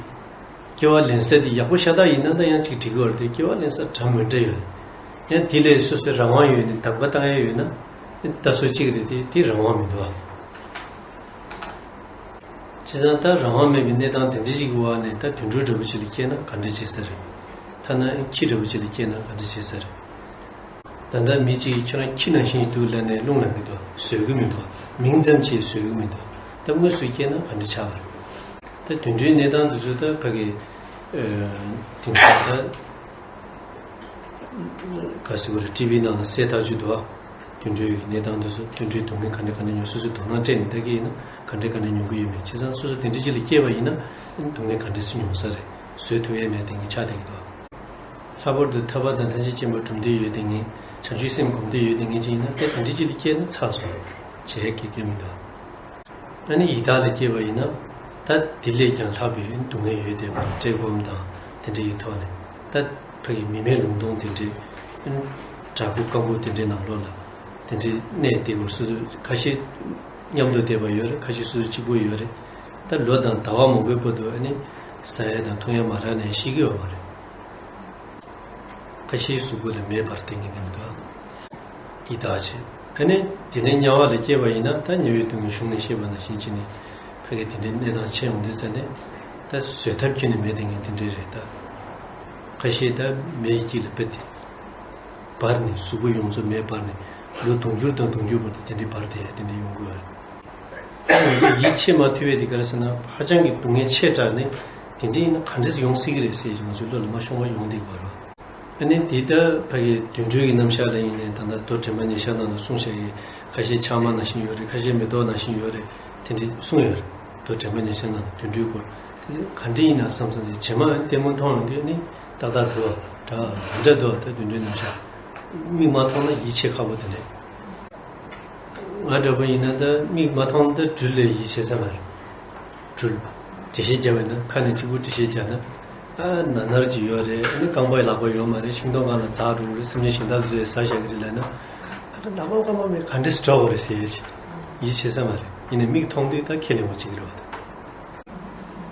སྐྱེ་བ་ལེན་ས་དེ་ཡག་པོ་ཤ་སྟག་ཡིན་ན་ད་ཡང་ཅིག་འགྲིག་གི་རེད་དེ། སྐྱེ་བ་ལེན་ས་འདྲ་མི་འདྲ་ཡོད། ཡང་དེ་ལས་སོ་སོའི་རང་དབང་ཡོད་ནས་གདམ་ག་བཏང་ཡས་ཡོད་ན་ད་སོ་གཅིག་རེད་དེ། དེ་རང་དབང་མི་འདུག་ཨ། བྱས་ཙང་ད་རང་དབང་མེད་པའི་གནས་སྟངས་དེ་འདྲ་ཞིག་གི་འོག་ནས་ད་དུད་འགྲོ་འདྲ་པོ་ཅིག་ལ་སྐྱེས་ན་ག་འདྲ་བྱེད་ས་རེད། ཐ་ན་ཁྱི་འདྲ་པོ་ཅིག་ལ་སྐྱེས་ན་ག་འདྲ་བྱེད་ས་རེད། ད་ལྟ་མི་གཅིག་གིས་ཁྱོད་རང་ཁྱི་ནང་བཞིན་འདུག་ལབ་ནས་རླུང་ལངས་ཀྱི་འདུག། བཟོད་ཀྱི་མི་འདུག། མིང་ཙམ་གྱིས་བཟོད་ཀྱི་མི་འདུག། ད་དངོས་སུ་སྐྱེས་ན་ག་འདྲ་ཆགས་པ་རེད། ད་དུད་འགྲོའི་གནས་སྟངས་འདི་ཚོ་ད་ཕ་གི་ཨ་དེང་སང་ད་ག་ཟེར་དགོས་རེད། ཊི་ཝི་ནང་ལ་གསལ་ཐག་ཆོད་འདུག་ཨ། དུད་འགྲོའི་གནས་སྟངས་འདི་ཚོ། དུད་འགྲོའི་སྡུག་བསྔལ་ག་འདྲ་ག་འདྲ་མྱོང་། སོ་སོའི་དོ་སྣང་སྤྲད་ནས་ལྟ་གི་ཡིན་ན་ག་འདྲ་ག་འདྲ་མྱོང་གི་ཡོད་མེད། བྱས་ཙང་སོ་སོ་དེ་འདྲ་ཅིག་ལ་སྐྱེས་པ་ཡིན་ན་སྡུག་བསྔལ་ག་འདྲ་སེ་མྱོང་ས་རེད། བཟོད་ཐུབ་ཡས་མེད་དེ་ངས་ཆགས་བསྡད་ཀྱི་འདུག། ལྷག་པར་དུ་ཐར་པ་དང་ཐམས་ཅད་མཁྱེན་པའི་གྲུབ་མཐས་ཡོད་དེ་ངས། བྱང་ཆུབ་སེམས་སྒོམ་བཟླས་ཡོད་དེ་ངས་ཅིག་ཡིན་ན། དེ་དེ་འདྲ་ཅིག་ལ་སྐྱེས་ན་ཚར་སོང་། བྱེད་ཡས་ག་གེ་མི་འདུག། ཨ་ནི་ཡི་དྭགས་ལ་སྐྱེས་པ་ཡིན་ན་ད་དེ་ལས་ཀྱང་ལྷག་པའི་སྡུག་བསྔལ་ཡོད་དེ། བཀྲེས་སྐོམ་དང་དེ་འདྲ་ཡི་ཐོག་ནས། ད་ཕ་གི་མི་མེད་ལུང་སྟོང་དེ་འདྲའི་བྲག་ཕུག་སྐམ་པོ་དེ་འདྲའི་ནང་ལོགས་ལ་དེ་འདྲའི་གནས་དེ་གོ། སོ་སོ་ཁ་ཤས་མཉམ་དུ་བསྡད་པ་ཡོད་རེད། ཁ་ཤས་སོ་སོ་གཅིག་པོ་ཡོད་རེད། ད་ལོ་དང་ཟླ་བ་མང་པོའི་བར་དུ་ཨ་ནི་ཟ་ཡས་དང་འཐུང་ཡས་མ་རག་ནས་ཤི་གི་ཡོད་མ་རེད། ཁ་ཤས་གཟུགས་པོ་ལ་མེ་འབར་བསྡད་མཁན་དེ་མི་འདུག་ཨ། ཡི་དྭགས་བྱས། ཨ་ནི་དེ་ནས་དམྱལ་བ་ལ་སྐྱེས་པ་ཡིན་ན་ད་དམྱལ་བའི་སྡུག་བསྔལ་གཞུང་ནས་བཤད་པ་ནང་བཞིན་བྱས་ནས་ཕ་གི་དེ་འདྲའི་གནས་སྟངས་ཆགས་ཡོང་དུས་ཙ་ནས། ད་བཟོད་ཐབས་ཁྱོན་ནས་མེད་བསྡད་མཁན་དེ་འདྲ་རེད་ད། ཁ་ཤས་ད་མེ་ཡི་དཀྱིལ་ལ་དཔེ་དེ་འབར་ནས། གཟུགས་པོ་ཡོངས་རྫོགས་མེ་འབར་ནས་ལོ་དུང་ཕྱུར་དང་དུང་ཕྱུར་བར་དུ་དེ་འདྲའི་འབར་བསྡད་ཡ་དེ་འདྲ་ཡོང་གི་ཡོད་རེད། ང་ཚོ་ཡིད་ཆེས་མ་ཐུབ་པའི་དེ་ག་རེ་ཟེར་ན། ཧ་ཅང་གི་སྡུག་བསྔལ་ཆེ་དྲགས་ནས་དེ་འདྲ་ཡིན་ན་ག་འདྲ་ཡོང་སྲིད་ཀྱི་རེད་ཟེར་ང་ཚོའི་བློ་ལ་མ་ཤོང་བ་ཡོང་བསྡད་ཀྱི་ཡོད་རེད། ཨ་ནི་དེ་ལྟར་ཕ་གི་དུད་འགྲོའི་གི་རྣམ་གཞག་ལ་ཡིན་ནའི་ད་ལྟ་མདོ་དྲན་པ་ཉེར་བཞག་ནང་ལ་གསུངས་བཞག་གི། ཁ་ཤས་ཆགས་མ་ནང་བཞིན་ཡོད་རེད། ཁ་ཤས་མེ་ཏོག་ནང་བཞིན་ཡོད་རེད། དེ་འདྲ་གསུངས་ཡོད་རེད། མདོ་དྲན་པ་ཉེར་བཞག་ནང་ལ་དུད་འགྲོའི་སྐོར། དེ་ཚོ་ག་འདྲ་ཡིན་ན་བསམ་བསམ་ནས་རྗེས་མ་ལྟད་མོ་མཐོང་ཡོང་དུས་ནི་ཏག་ཏག་འདུག་ད་ག་འདྲ་འདུག་ད་དུད་འགྲོའི་རྣམ་གཞག་མིག་མ་མཐོང་ན་ཡིད་ཆེས་ཁག་པོ་དེ་འདྲ། ང་འདྲ་པོ་ཡིན་ན་ད་མིག་མ་མཐོང་ན་ད་སྦྲུལ་ལ་ཡིད་ཆེས་ས་མ་རེད། སྦྲུལ། འགྲེལ་བཤད་རྒྱབ་པ་ཡིན་ན། ཁ་ནས་གཅིག་པུ་འགྲེལ་བཤད་རྒྱབ་ན། ཨ་ན་ནར་གྱི་ཡོད་རེད། ཨ་ནི་རྐང་པ་ལག་པ་ཡོད་མ་རེད། ཤིང་སྡོང་སྒང་ལ་འཛེགས་འགྲོ་གི་རེད། སེམས་ཅན་གཞན་དག་ཚོས་ཟ་བཞག་གི་རེད་ལབ་ན། ཨ་ད་ལག་པ་རྐང་པ་མེད་ག་འདྲས་སེ་འགྲོ་དགོས་རེད་ཟེར་ཡས་ཅིག་ཡིད་ཆེས་ས་མ་རེད། ཡིན་ནའི་མིག་མཐོང་དུས་ད་ཁས་ལེན་དགོས་བྱེད་ཀྱི་རེད་པ།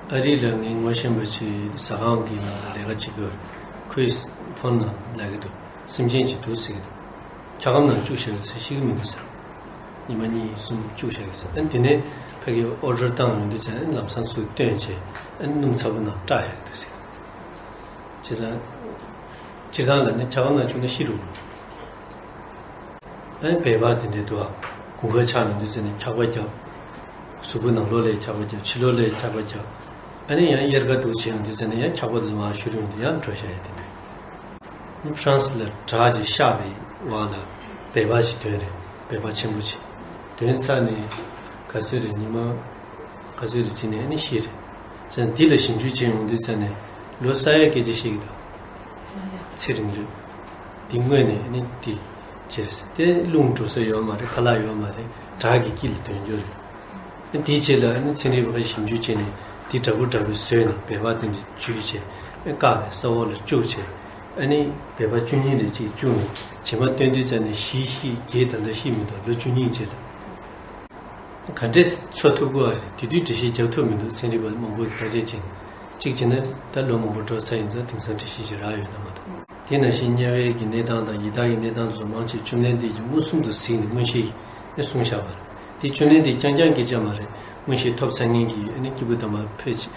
ད་ཨ་རི་ལ་ངའི་ངོ་ཤེས་པ་ཅིག་ཟ་ཁང་གི་ནང་ལ་ལས་ཀ་བྱེད་ཀྱི་ཡོད་རེད། ཁོས་ཕོན་ནང་ལབ་ཀྱི་འདུག་སེམས་ཅན་ཅིག་འདུག་ཟེར་གྱི་འདུག་འཁྱག་སྒམ་ནང་བཅུག་བཞག་ཡོད་ཟེར། ཤི་གི་མི་འདུག་ཟེར། ཉི་མ་གཉིས་གསུམ་བཅུག་བཞག་ཡོད་ཟེར། ཨ་ནི་དེ་ནས་ཕ་གིར་ཨོ་ཌར་བཏང་ཡོང་དུས་ཙང་ལམ་སང་ཚུར་བཏོན་བྱས། ཨ་ནི་སྣུམ་ཚ་པོ་ནང་བཀྲག་བཞག་གི་འདུག་ཟེར། བྱས་ཙང་སྤྱིར་བཏང་ལ་ནི་འཁྱག་སྒམ་ནང་བཅུག་ན་ཤི་འགྲོ་གི་རེད། ཨ་ནི་སྦལ་པ་དེ་འདྲས་འདུག་ཨ། དགུན་ཁ་ཆགས་ཡོང་དུས་ཙང་ནས་འཁྱག་པ་བརྒྱབ། གཟུགས་པོ་ནང་ལོགས་ལ་འཁྱག་པ་བརྒྱབ། ཕྱི་ལོགས་ལ་འཁྱག་པ་བརྒྱབ། ཨ་ནི་ཡང་དབྱར་ཁ་འདུག་བྱས་ཡོང་དུས་ཙང་ནས་ཡང་འཁྱག་པ་དེ་ཚོ་མར་བཞུར་ཡོང་དུས་ཡང་འགྲོ་བཞག་ཡ་དེ་འདྲས། ཨ་ནི་ཧྥ་རན་སི་ལ་བྲག་ཅིག་གཤགས་པའི་འོག་ལ་སྦལ་པ་ཞིག་ཐོན་རེད། སྦལ་པ་ཆེན་པོ་ཅིག་ཐོན་ཚར་ནས་ག་ཚོད་རེད། ཉི་མ་ག་ཚོད་རེ་བྱས་ནས་ཨ་ནི་ཤི་རེད། ཙང་འདི་ལ་ཞིབ་འཇུག་བྱས་ཡོང་དུས་ཙང་ནས་ ལོ་ས་ཡ་སྐད་ཆ་བཤད་ཀྱི་འདུག་ཚེ་རིང་ལོས། འདི་དངོས་ནས་ནི་དེ་བྱས་རེད་ཟེར་ཏེ། རླུང་འགྲོ་ས་ཡོད་མ་རེད། ཁ་ལག་ཡོད་མ་རེད། བྲག་གི་དཀྱིལ་ལ་དོན་རྒྱུ་རེད། དེའི་རྗེས་ལ་ནི་ཚན་རིག་པ་ཞིབ་འཇུག་བྱས་ནས་དེ་འདྲ་པོ་འདྲ་པོ་བཟོས་ནས་སྦལ་པ་དེ་འདྲ་བཅུག་བྱས། བཀག་ནས་ས་འོག་ལ་བཅུག་བྱས། ཨ་ནི་སྦལ་པ་བཅུ་གཉིས་རེ་གཅིག་བཅུག་ནས་རྗེས་མ་སྟོན་དུས་ཙམ་ནས་བཞི་ཤི་རྒས། ད་ལྟ་ཤི་མི་འདུག་ལོ་བཅུ་གཉིས་རྗེས་ལ། ག་འདྲས་འཚོ་ཐུབ་ཀྱི་ཡོད་རེད། དེ་དུས་འགྲེལ་བཤད་རྒྱག་ཐུབ་མི་འདུག་ཚན་རིག་པ་མང་པོས་བརྟག་དཔྱད་བྱས་ནས། གཅིག་བྱས་ན་ད་ལོ་མང་པོ་འགྲོ་ཚར་ཡིན་ཙང་དེང་སང་འགྲེལ་བཤད་ཅིག་རག་ཡོད་ན་མ་གཏོགས། དེ་ནང་བཞིན་དམྱལ་བའི་གི་གནས་སྟངས་དང་ཡི་དྭགས་ཀྱི་གནས་སྟངས་ཚོ་མང་ཆེ་བཅོམ་ལྡན་འདས་ཀྱིས་མངོན་སུམ་དུ་གཟིགས་ནས་མངོན་ཤེས་ཀྱིས་གསུངས་བཞག་པ་རེད། དེ་བཅོམ་ལྡན་འདས་རྐྱང་རྐྱང་སྐད་ཆ་མ་རེད། མངོན་ཤེས་ཐོབ་ཚར་མཁན་གྱི་ཨ་ནི་སྐྱེས་བུ་དམ་པ་ཕལ་ཆེར།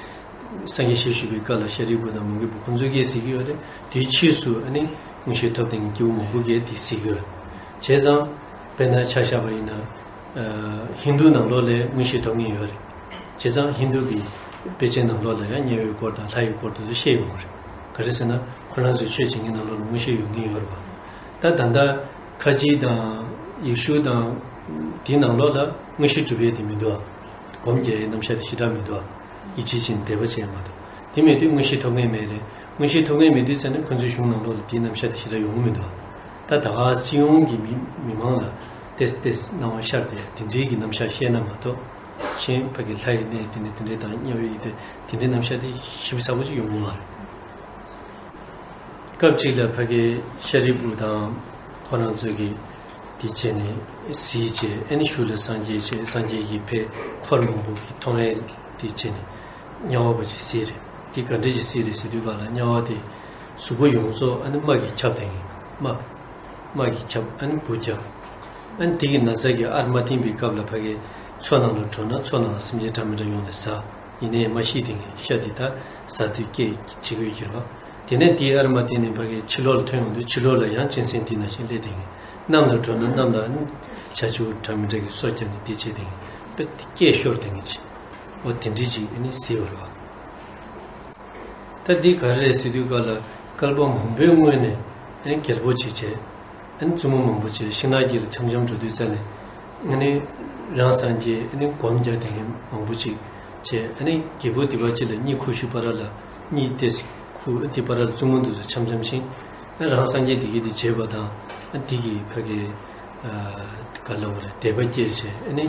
སངས་རྒྱས་ཞལ་བཞུགས་པའི་སྐབས་ལ་ཤཱ་རིའི་བུ་དང་མོའུ་འགལ་བུ་ཁོང་ཚོས་སྐད་ཟེར་གྱི་ཡོད་རེད། དེའི་ཕྱིས་སུ་ཨ་ནི་མངོན་ཤེས་ཐོབ་མཁན་གྱི་སྐྱེས་བུ་མང་པོ་གིས་དེ་ཟེར་གྱི་ཡོད་རེད། བྱས་ཙང་། དཔེར་ན་ཆ་བཞག་པ་ཡིན་ན། ཨ། ཧིན་རྡུ་ནང་ལོགས་ལ་མངོན་ཤེས་ཐོབ་མཁན་ཡོད་རེད། བྱས་ཙང་ཧིན་རྡུ་གི་དཔེ་ཆའི་ནང་ལོགས་ལ་ཡང་དམྱལ་བའི་སྐོར་དང་ལྷ་ཡི་སྐོར་དེ་ཚོ་བཤད་ཡོང་གི་རེད། ག་རེ་ཟེར་ན་ཁོ་རང་ཚོའི་ཆོས་བྱེད་མཁན་ནང་ལོགས་ལ་མངོན་ཤེས་ཡོད་མཁན་ཡོད་རེད་བ། ད་ད་ལྟ་ཁ་ཆེ་དང་ཡེ་ཤུ་དང་དེའི་ནང་ལོགས་ལ་མངོན་ཤེས་གྲུབ་ཡས་དེ་མི་འདུག་བ། སྒོམ་རྒྱག་ཡས་རྣམ་གཞག་དེ་ཞེ་དྲག་མི་འདུག་བ། ཡིད་ཆེས་བྱས་ནས་དད་པ་བྱས་མ་གཏོགས། དེ་མེད་དུས་མངོན་ཤེས་ཐོབ་མཁན་མེད་རེད། མངོན་ཤེས་ཐོབ་མཁན་མེད་དུས་ཙམ་ནས་ཁོ་ཚོའི་གཞུང་ནང་ལོགས་ལ་དེའི་རྣམ་གཞག་དེ་ཞེ་དྲག་ཡོང་གི་མི་འདུག་བ། ད་ད་ག་སྤྱི་ཡོངས་ཀྱི་མི་མི་མང་ལ་ཏེས་ཏེས་སྣང་བ་ཤར་ཏེ་དེ་འདྲའི་གི་རྣམ་གཞག་བཤད་ན་མ་གཏོགས། གཞན་ཕ་གི་ལྷ་ཡི་གནས་དེ་འདྲ་དེ་འདྲ་དང་དམྱལ་བའི་ཡུལ་དེ་དེ་འདྲའི་རྣམ་གཞག་དེ་ཞིབ་ཚགས་པོ་ཅིག་ཡོང་གི་མ་རེད། སྐབས་གཅིག་ལ་ཕ་གི་ཤཱ་རིའི་བུ་དང་ཁོ་རང་ཚོས་ཀྱིས་དེ་བྱས་ནས་གཟིགས་བྱས། ཨ་ནི་ཤུལ་ལ་སངས་རྒྱས་བྱས། སངས་རྒྱས་ཀྱིས་ཕར་འཁོར་མང་པོ་གིས་མཐོང་ཡས་དེ་བྱས་ནས་དམྱལ་བ་པོ་ཅིག་གཟིགས་རེད། དེ་ག་འདྲ་ཅིག་གཟིགས་རེད་ཟེར་དུས་ག་ལ་དམྱལ་བ་དེ་གཟུགས་པོ་ཡོངས་རྫོགས་ཨ་ནི་རྨ་གིས་ཁྱབ་བསྡད་མཁན། རྨ། རྨ་གིས་ཁྱབ། ཨ་ནི་འབུ་རྒྱབ། ཨ་ནི་དེ་གི་ན་ཚ་གིས་ཨར་མ་བསྟན་པའི་སྐབས་ལ་ཕ་གི་མཚོ་ནང་ལ་འགྲོ་ན་མཚོ་ནང་ལ་སེམས་ཅན་འདྲ་མི་འདྲ་ཡོང་ནས་ཟ། ཡིན་ནའི་མ་ཤི་དེ་ངས་ཤ་དེ་ད་ཟ་དུས་སྐད་ཅིག་གོ་ཡོད་ཀྱི་རེད་བ། དེ་ནས་དེའི་ཨར་མ་བསྟན་ནས་ཕ་གི་ཕྱི་ལོགས་ལ་ཐོན་ཡོང་དུས་ཕྱི་ལོགས་ལ་ཡང་གཅན་གཟན་དེ་ནང་བཞིན་སླེབས་དེ་ངས། གནམ་ལ་འགྲོ་ན་གནམ་ལ་ནི་བྱ་བྱིའུ་འདྲ་མི་འདྲ་གིས་སོ་བརྒྱབ་ནས་དེ་བྱས་དེ་ངས་དཔེ་སྐད་ཤོར་དེ་ངས་ཅི། འོ་དེ་འདྲི་ཅིག་ཨ་ནི་ཟེར་བ་རེད་བ། ད་འདི་ག་རེ་རེད་ཟེར་དུས་ག་ལ་བསྐལ་པ་མང་པོའི་སྔོན་ནས་ཨ་ནི་རྒྱལ་པོ་ཅིག་བྱས། ཨ་ནི་བཙུན་མོ་མང་པོ་བྱས། ཤིང་ནགས་དཀྱིལ་ལ་འཆམ་འཆམ་འགྲོ་དུས་ཙ་ནས་ཨ་ནི་རང་སངས་རྒྱས་ཨ་ནི་སྒོམ་རྒྱག་དེ་མང་པོ་ཅིག་བྱས། ཨ་ནི་རྒྱལ་པོ་དེ་པ་ཅིག་ལ་གཉིད་ཁུག་ཤུལ་བར་ལ་གཉིད་ཏེ་ཁུག་དེ་བར་ལ་བཙུན་མོ་འདི་ཚོ་འཆམ་འཆམ་ཤིང་། ཨ་རང་སངས་རྒྱས་དེ་གིས་དེ་བྱས་པ་དང་ཨ་དེ་གིས་ཕ་གི་ག་ལ་བ་རེད། དད་པ་སྐྱེས་བྱས་ཨ་ནི་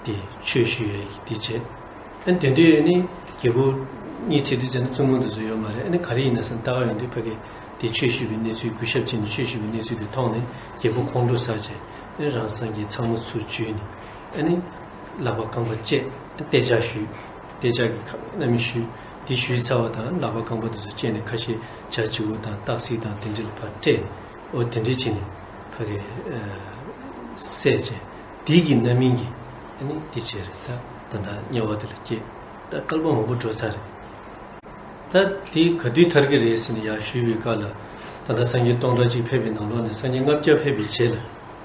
དེ་ཆོས་ཞུ་ཡས་ཀྱི་དེ་བྱས། ཨ་ནི་དེ་དུས་ཨ་ནི་རྒྱལ་པོ་གཉིད་སད་དུས་ཙ་ནས་བཙུན་མོ་འདི་ཚོ་ཡོད་མ་རེད། ཨ་ནི་ག་རེ་ཡིན་ན་བསམ་ལྟ་ག་ཡོང་དུས་ཕ་གི་དེ་ཆོས་ཞུས་པའི་གནས་ཚུལ་གུས་ཞབས་བྱས་ནས་ཆོས་ཞུས་པའི་གནས་ཚུལ་དེ་མཐོང་ནས་རྒྱལ་པོ་ཁོང་ཁྲོ་ཟ་བྱས། ཨ་ནི་རང་སངས་རྒྱས་ཚང་མ་ཚུར་འཇུས་ནས་ཨ་ནི་ལག་པ་རྐང་པ་བཅད། གཏད་ཇགས་ཞུས། གཏད་ཇགས་ཀྱི་ཁ་རྣམ་སྨིན་ཞུས། དེ་ཞུས་ཚར་བ་དང་ལག་པ་རྐང་པ་དེ་ཚོ་བཅད་ནས་ཁ་ཤས་བྱ་བྱིའུ་དང་སྟག་གཟིག་དང་དེ་འདྲ་ལ་ཕར་སྤྲད་ནས། འོ་དེ་འདྲ་བྱས་ནས་ཕ་གི་བསད་བྱས། དེ་གི་རྣམ་སྨིན་གྱིས་ཨ་ནི་དེ་བྱས་རེད། ད་ད་ལྟ་དམྱལ་བ་དེ་ལ་སྐྱེས། ད་བསྐལ་པ་མང་པོ་འགྲོ་ཚར་རེད། ད་དེ་ག་དུས་ཐར་གི་རེད་ཟེར་ནས་ཡར་ཞུས་པའི་སྐབས་ལ། ད་ལྟ་སངས་རྒྱས་སྟོང་ཕྲག་གཅིག་ཕེབས་པའི་ནང་ལོགས་ནས་སངས་རྒྱས་ལྔ་བརྒྱ་ཕེབས་པའི་རྗེས་ལ་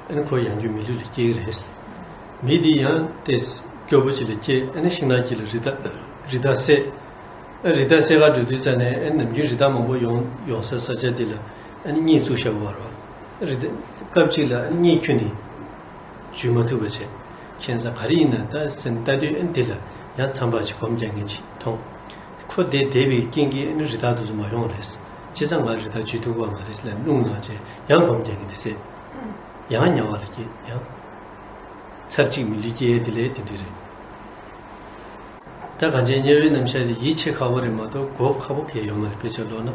ཨ་ནི་ཁོ་ཡང་བསྐྱར་མི་ལུས་ལ་སྐྱེ་གི་རེད། མི་འདི་ཡང་ཏེ་སྐྱོ་པོ་ཅིག་ལ་སྐྱེས། ཨ་ནི་ཤིང་ནགས་དཀྱིལ་ལ་རི་དྭགས་རི་དྭགས་བསད། ཨ་རི་དྭགས་བསད་ག་འགྲོ་དུས་ཙ་ནས་ཨ་ནི་ནམ་རྒྱུན་རི་དྭགས་མང་པོ་ཡོང་ཡོང་ས་ས་ཆ་འདི་ལ་ཨ་ནི་གཉིད་བཙུགས་བཞག་པ་རེད། རི་དྭགས་སྐབས་གཅིག་ལ་ཨ་ནི་གཉིད་ཁུག་ནས་འཇུ་མ་ཐུབ་པ་བྱས། ཁྱད་མཚར་ག་རེ་ཡིན་ན་ད་སེམས་ལྟ་དུས་ཨ་ནི་འདི་ལ་ཡང་མཚམས་པ་ཅིག་སྒོམ་རྒྱག་མཁན་ཅིག་མཐོང་། ཁོ་དེ་བསྡད་པའི་རྐྱེན་གྱིས་ཨ་ནི་རི་དྭགས་དེ་ཚོ་མ་ཡོང་རེད། བྱས་ཙང་ང་རི་དྭགས་འཇུ་ཐུབ་ཀྱི་མ་རེད་ཟེར་ལབ་རླུང་ལངས་བྱས་ཡང་སྒོམ་རྒྱག་མཁན་དེ་བསད། ཡང་དམྱལ་བ་ལ་སྐྱེས། ཡང་ཚར་གཅིག་མི་ལུས་སྐྱེ་ཡས་དེ་ལས་དེ་འདྲ་རེད། ད་གང་ཅི་དམྱལ་བའི་རྣམ་གཞག་དེ་ཡིད་ཆེས་ཁག་པོ་རེད་མ་གཏོགས་གོ་ཁག་པོ་གང་ཡོད་མ་རེད། དཔེ་ཆ་ཀློག་ན་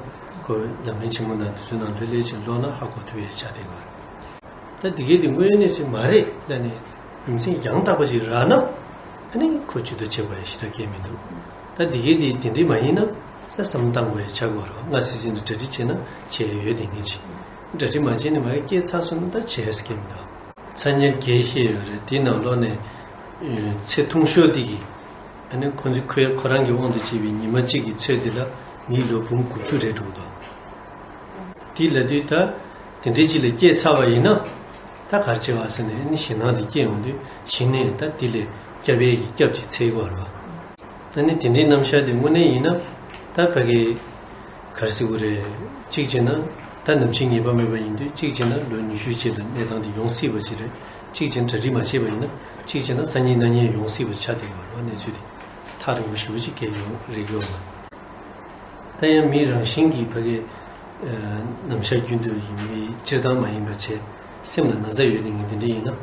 གོ། ལམ་རིམ་ཆེན་མོ་ནང་དེ་ཚོའི་ནང་ལྷོད་ལྷོད་ཅིག་ཀློག་ན་ཧ་གོ་ཐུབ་ཡས་ཆགས་བསྡད་ཡོད་རེད། ད་འདི་གའི་དེ་དངོས་ཡོད་གནས་ཚུལ་མ་རེད་ལབ་ནས་རྒྱུ་མཚན་ཡང་དག་པ་ཅིག་རག་ན་ཨ་ནི་ཁོ་ཇུས་གཏོགས་བྱེད་དགོས་ཡ་ཞེ་དྲག་གང་ཡང་མི་འདུག་ད་འདི་གའི་དེ་དེ་འདྲ་མ་ཡིན་ན་ས་བསམ་བློ་བཏང་དགོས་ཡ་ཆགས་ཀྱི་ཡོད་རེད། སྔ་སེ་སེ་ནས་གྲ་སྒྲིག་བྱས་ན་བྱས་ཡོད་དེ་ངེས་ཅིག་གྲ་སྒྲིག་མ་བྱས་ནས་མ་གི་སྐྱེས་ཚར་སོང་ན་ད་བྱས་ཡ་ཟེར་གང་ཡང་མི་འདུག་ཚ་དམྱལ་བརྒྱད་བཤད་ཡོད་རེད། དེའི་ནང་ལོགས་ནས་ཚེ་ཐུང་ཤོས་དེ་གི་ཨ་ནི་ཁོ་ཚོ་ཁོའི་ཁོ་རང་གི་དབང་དུ་བྱས་པའི་ཉི་མ་གཅིག་གི་ཚོད་དེ་ལ་མིའི་ལོ་འབུམ་དགུ་བཅུ་རེ་འགྲོ་གི་འདུག་དེ་ལབ་དུས་ད་དེ་འདྲའི་ཅིག་ལ་སྐྱེས་ཚར་བ་ཡིན་ན་ད་ག་རེ་བྱེད་པ་ཟེར་ནས་ཨ་ནི་ཞེད་སྣང་དེ་སྐྱེས་ཡོང་དུས་གཞི་ནས་ད་དེ་ལས་སྐྱབས་ཡས་ཀྱི་སྐྱབས་ཅིག་འཚོལ་དགོས་རེད་བ། ད་ནི་དེ་འདྲའི་རྣམ་གཞག་དེ་དངོས་གནས་ཡིན་ན་ད་ཕ་གི་ག་རེ་ཟེར་དགོས་རེད། གཅིག་བྱས་ན་ད་ནམ་འཆི་ངེས་པ་མེད་པ་ཡིན་དུས་གཅིག་བྱས་ན་ལོ་ཉི་ཤུ་རྗེས་ལ་གནས་སྟངས་དེ་ཡོང་སྲིད་པ་ཅིག་རེད། གཅིག་བྱས་ན་གྲ་སྒྲིག་མ་བྱས་པ་ཡིན་ན་གཅིག་བྱས་ན་སང་ཉིན་གནངས་ཉིན་ཡོང་སྲིད་པ་ཆགས་བསྡད་ཡོད་རེད་བ། གནས་ཚུལ་དེ་ཐག་རིང་པོ་ཞེ་པོ་ཅིག་བརྒལ་ཡོང་རེད་ཡོད་མ་རེད། ད་ཡང་མི་རང་བཞིན་གྱིས་ཕ་གི་ནམ་ཞག་རྒྱུན་དུ་ཡིན་མི་སྤྱིར་བཏང་མ་ཡིན་པ་བྱས། སེམས་ལ་ན་ཚ་ཡོད་དེ་ངས་དེ་འདྲ་ཡིན་ན།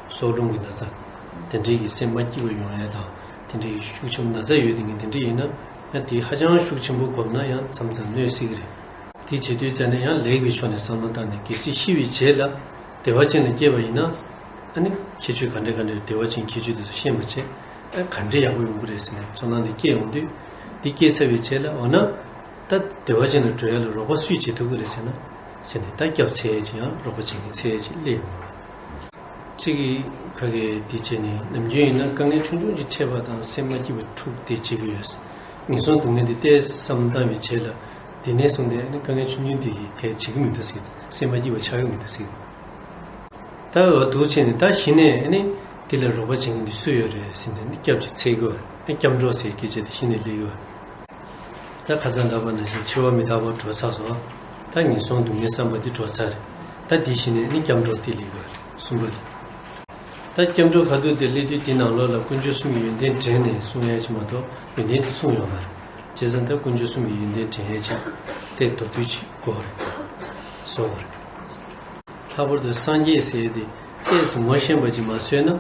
སྲོག་རླུང་གི་ན་ཚ། དེ་འདྲའི་གི་སེམས་མ་སྐྱིད་པ་ཡོང་ཡ་དང་། དེ་འདྲའི་གི་ཤུགས་ཆེན་པོ་ན་ཚ་ཡོད་དེ་ངས་དེ་འདྲ་ཡིན་ན། ཡང་དེ་ཧ་ཅང་ཤུགས་ཆེན་པོ་སྒོམ་ན་ཡང་མཚམས་མཚམས་གནོད་སྲིད་ཀྱི་རེད། དེ་བྱེད་དུས་ཙ་ནས་ཡང་ལེགས་པའི་ཕྱོགས་ནས་བསམ་བློ་བཏང་ནས། གལ་སྲིད་ཤི་བའི་རྗེས་ལ་བདེ་བ་ཅན་ལ་སྐྱེས་པ་ཡིན་ན། ཨ་ནི་ཁྱད་ཆོས་ག་འདྲ་ག་འདྲ། བདེ་བ་ཅན་ཁྱད་ཆོས་དེ་ཚོ་ཤེས་པ་བྱས། ཨ་ག་འདྲ་ཡག་པོ་ཡོང་གི་རེད་ཟེར་ནས་ཚོར་སྣང་དེ་སྐྱེས་ཡོང་དུས། འདི་སྐྱེས་ཚར་བའི་རྗེས་ལ། འོ་ན་ད་བདེ་བ་ཅན་ལ་འགྲོ་ཡ་ལ་རོགས་པ་སུས་བྱེད་ཐུབ་ཀྱི་རེད་ཟེར་ན། ཟེར་ནས་ད་སྐྱབས་འཚོལ་ཡ་ཅིག་ཡང་རོགས་པ་བྱེད་མཁན་འཚོལ་ཡ་ཅིག་སླེབས་ཡོང་བ། གཅིག་གིས་ཕ་གི་འདི་བྱས་ནས། ནམ་རྒྱུན་ཡིན་ན་དཀའ་ངལ་ཆུང་ཆུང་ཅིག་འཕྲད་པ་དང་སེམས་མ་སྐྱིད་པ་འཁྲུག་དེ་བྱེད་ཀྱི་ཡོད། ངན་སོང་སྡུག་བསྔལ་དེ་ཏོག་ཙམ་བསམ་བློ་བཏང་བའི་རྗེས་ལ། དེ་ནས་བཟུང་སྟེ་ཨ་ནི་དཀའ་ངལ་ཆུང་ཆུང་དེ་གིས་གལ་བྱེད་ཀྱི་མི་འདུག་ཟེར། སེམས་མ་སྐྱིད་པ་ཆགས་ཀྱི་མི་འདུག་ཟེར། ད་འོ་འདུག་བྱས་ནས། ད་གཞི་ནས་ཨ་ནི་དེ་ལ་རོགས་པ་བྱེད་མཁན་དེ་སུ་ཡོད་རེད་ཟེར་ནས། ཨ་ནི་སྐྱབས་ཅིག་འཚོལ་དགོས་རེད། ཨ་སྐྱབས་འགྲོ་ཟེར་སྐད་ཆ་དེ་གཞི་ནས་སླེབས་ཡོད། ད་ཁ་སང་ལབ་པ་ནང་བཞིན་འཆི་བ་མི་རྟག་པ་འགྲོ་ཚར་སོང་། ད་ངན་སོང་སྡུག་བསྔལ་བསམ་པ་དེ་འགྲོ་ཚར་རེད། ད་དེ་གཞི་ནས་ཨ་ནི་སྐྱབས་འགྲོ་དེ་སླེབས་དགོས་རེད། གསུམ་པ་དེ། ད་སྐྱབས་འགྲོ་ག་དུས་དེ་སླེབས་དུས། དེ་ནང་ལོགས་ལ་དཀོན་མཆོག་གསུམ་གྱི་ཡོན་ཏན་དྲན་ནས་གསུང་ཡ་ཅིག་མ་གཏོགས་ཡོན་ཏན་དེ་གསུངས་ཡོད་མ་རེད། བྱས་ཙང་ད་དཀོན་མཆོག་གསུམ་གྱི་ཡོན་ཏན་དྲན་ཡ་ཅིག་དེ་མདོར་བསྡུས་ཅིག་དགོས་རེད། བཟོ་དགོས་རེད། ལྷག་པར་དུ་སངས་རྒྱས་ཟེར་ཡ་དེ་ཏོག་ཙམ་ངོ་ཤེས་པ་ཅིག་མ་བཟོས་ན།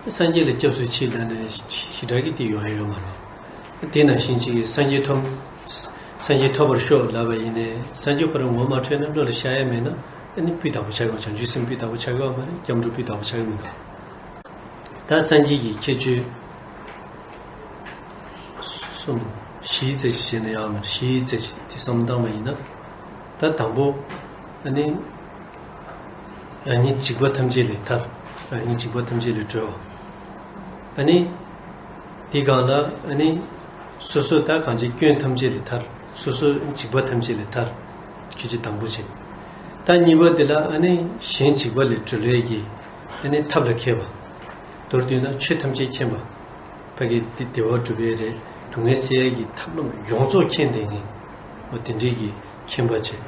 སངས་རྒྱས་ལ་སྐྱབས་སུ་མཆི་ལབ་ནས་ཞེ་དྲག་གི་དེ་ཡོང་ཡ་ཡོད་མ་རེད། དེ་ནང་བཞིན་ཅིག་གིས་སངས་རྒྱས་ཐོབ། སངས་རྒྱས་ཐོབ་པར་ཤོག་ལབ་པ་ཡིན་ནའི། སངས་རྒྱས་ཁོ་རང་ངོ་མ་འཕྲོད་ན། བློ་ལ་ཤར་ཡ་མེད་ན། ཨ་ནི་སྤུས་དག་པོ་ཆགས་ཀྱི། བྱང་ཆུབ་སེམས་སྤུས་དག་པོ་ཆགས་ཀྱི་ཡོད་མ་རེད། སྐྱབས་འགྲོ་སྤུས་དག་པོ་ཆགས་ཀྱི་མི་འདུག་ད་སངས་རྒྱས་ཀྱི་ཁྱད་ཆོས་གསུམ། བཞིའི་རྩེ་གཅིག་བྱས་ན་ཡང་མིན། བཞིའི་རྩེ་གཅིག་དེ་བསམ་བློ་བཏང་བ་ཡིན་ན། ད་དང་པོ་ཨ་ནི་རང་ཉིད་འཇིགས་པ་ཐམས་ཅད་ལས་ཐར། རང་ཉིད་འཇིགས་པ་ཐམས་ཅད་ལས་གྲོལ་བ། ཨ་ནི་དེའི་སྒང་ལ་ཨ་ནི་སོ་སོ་ད་གང་བྱེད་སྐྱོན་ཐམས་ཅད་ལས་ཐར། སོ་སོ་འཇིགས་པ་ཐམས་ཅད་ལས་ཐར། ཁྱད་ཆོས་དང་པོ་བྱས། ད་གཉིས་པ་དེ་ལ་ཨ་ནི་གཞན་འཇིགས་པ་ལས་སྒྲོལ་བའི་གི་ཨ་ནི་ཐབས་ལ་མཁས་པ། མདོར་བསྡུས་ན་ཆོས་ཐམས་ཅད་མཁྱེན་པ། ཕ་གི་དེ་བདེ་བ་སྒྲུབ་པའི་རེད། སྡུག་བསྔལ་སེལ་ཡས་ཀྱི་ཐབས་ལམ་ཡོངས་རྫོགས་མཁྱེན་བསྡད་མཁན། འོ་དེ་འདྲའི་གི་མཁྱེན་པ་བྱས།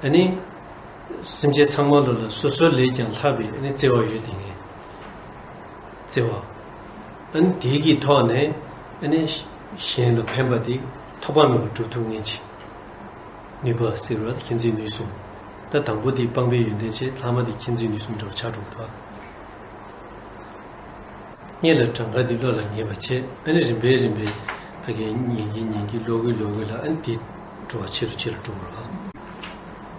ཨ་ནི་སེམས་ཅན་ཚང་མ་ལོ་ལ་སོ་སོ་ལས་ཀྱང་ལྷག་པའི་ཨ་ནི་བརྩེ་བ་ཡོད་བསྡད་མཁན། བརྩེ་བ། ཨ་ནི་དེའི་གི་ཐོག་ནས་ཨ་ནི་གཞན་ལ་ཕན་པ་དེ་ཐོགས་པ་མེད་པར་སྒྲུབ་ཐུབ་མཁན་ཅིག་ནུས་པ་ཟེར་བ་མཁྱེན་བརྩེ་ནུས་གསུམ། ད་དང་པོ་དེ་སྤངས་པའི་ཡོན་ཏན་བྱས། ལྷག་མ་དེ་མཁྱེན་བརྩེ་ནུས་གསུམ་འདྲ་བ་ཆགས་འགྲོ་གི་འདུག་སྔོན་ལ་གྲངས་ཀ་འདི་བློ་ལ་ངེས་པ་བྱས། ཨ་ནི་རིམ་པས་རིམ་པས་ཕ་གིར་ཉན་གྱིན་ཉན་གྱིན། ཀློག་གིན་ཀློག་གིན་ལ། ཨ་ནི་འདི་འགྲོ་བ་ཆེ་རུ་ཆེ་རུ་འགྲོ་གི་རེད།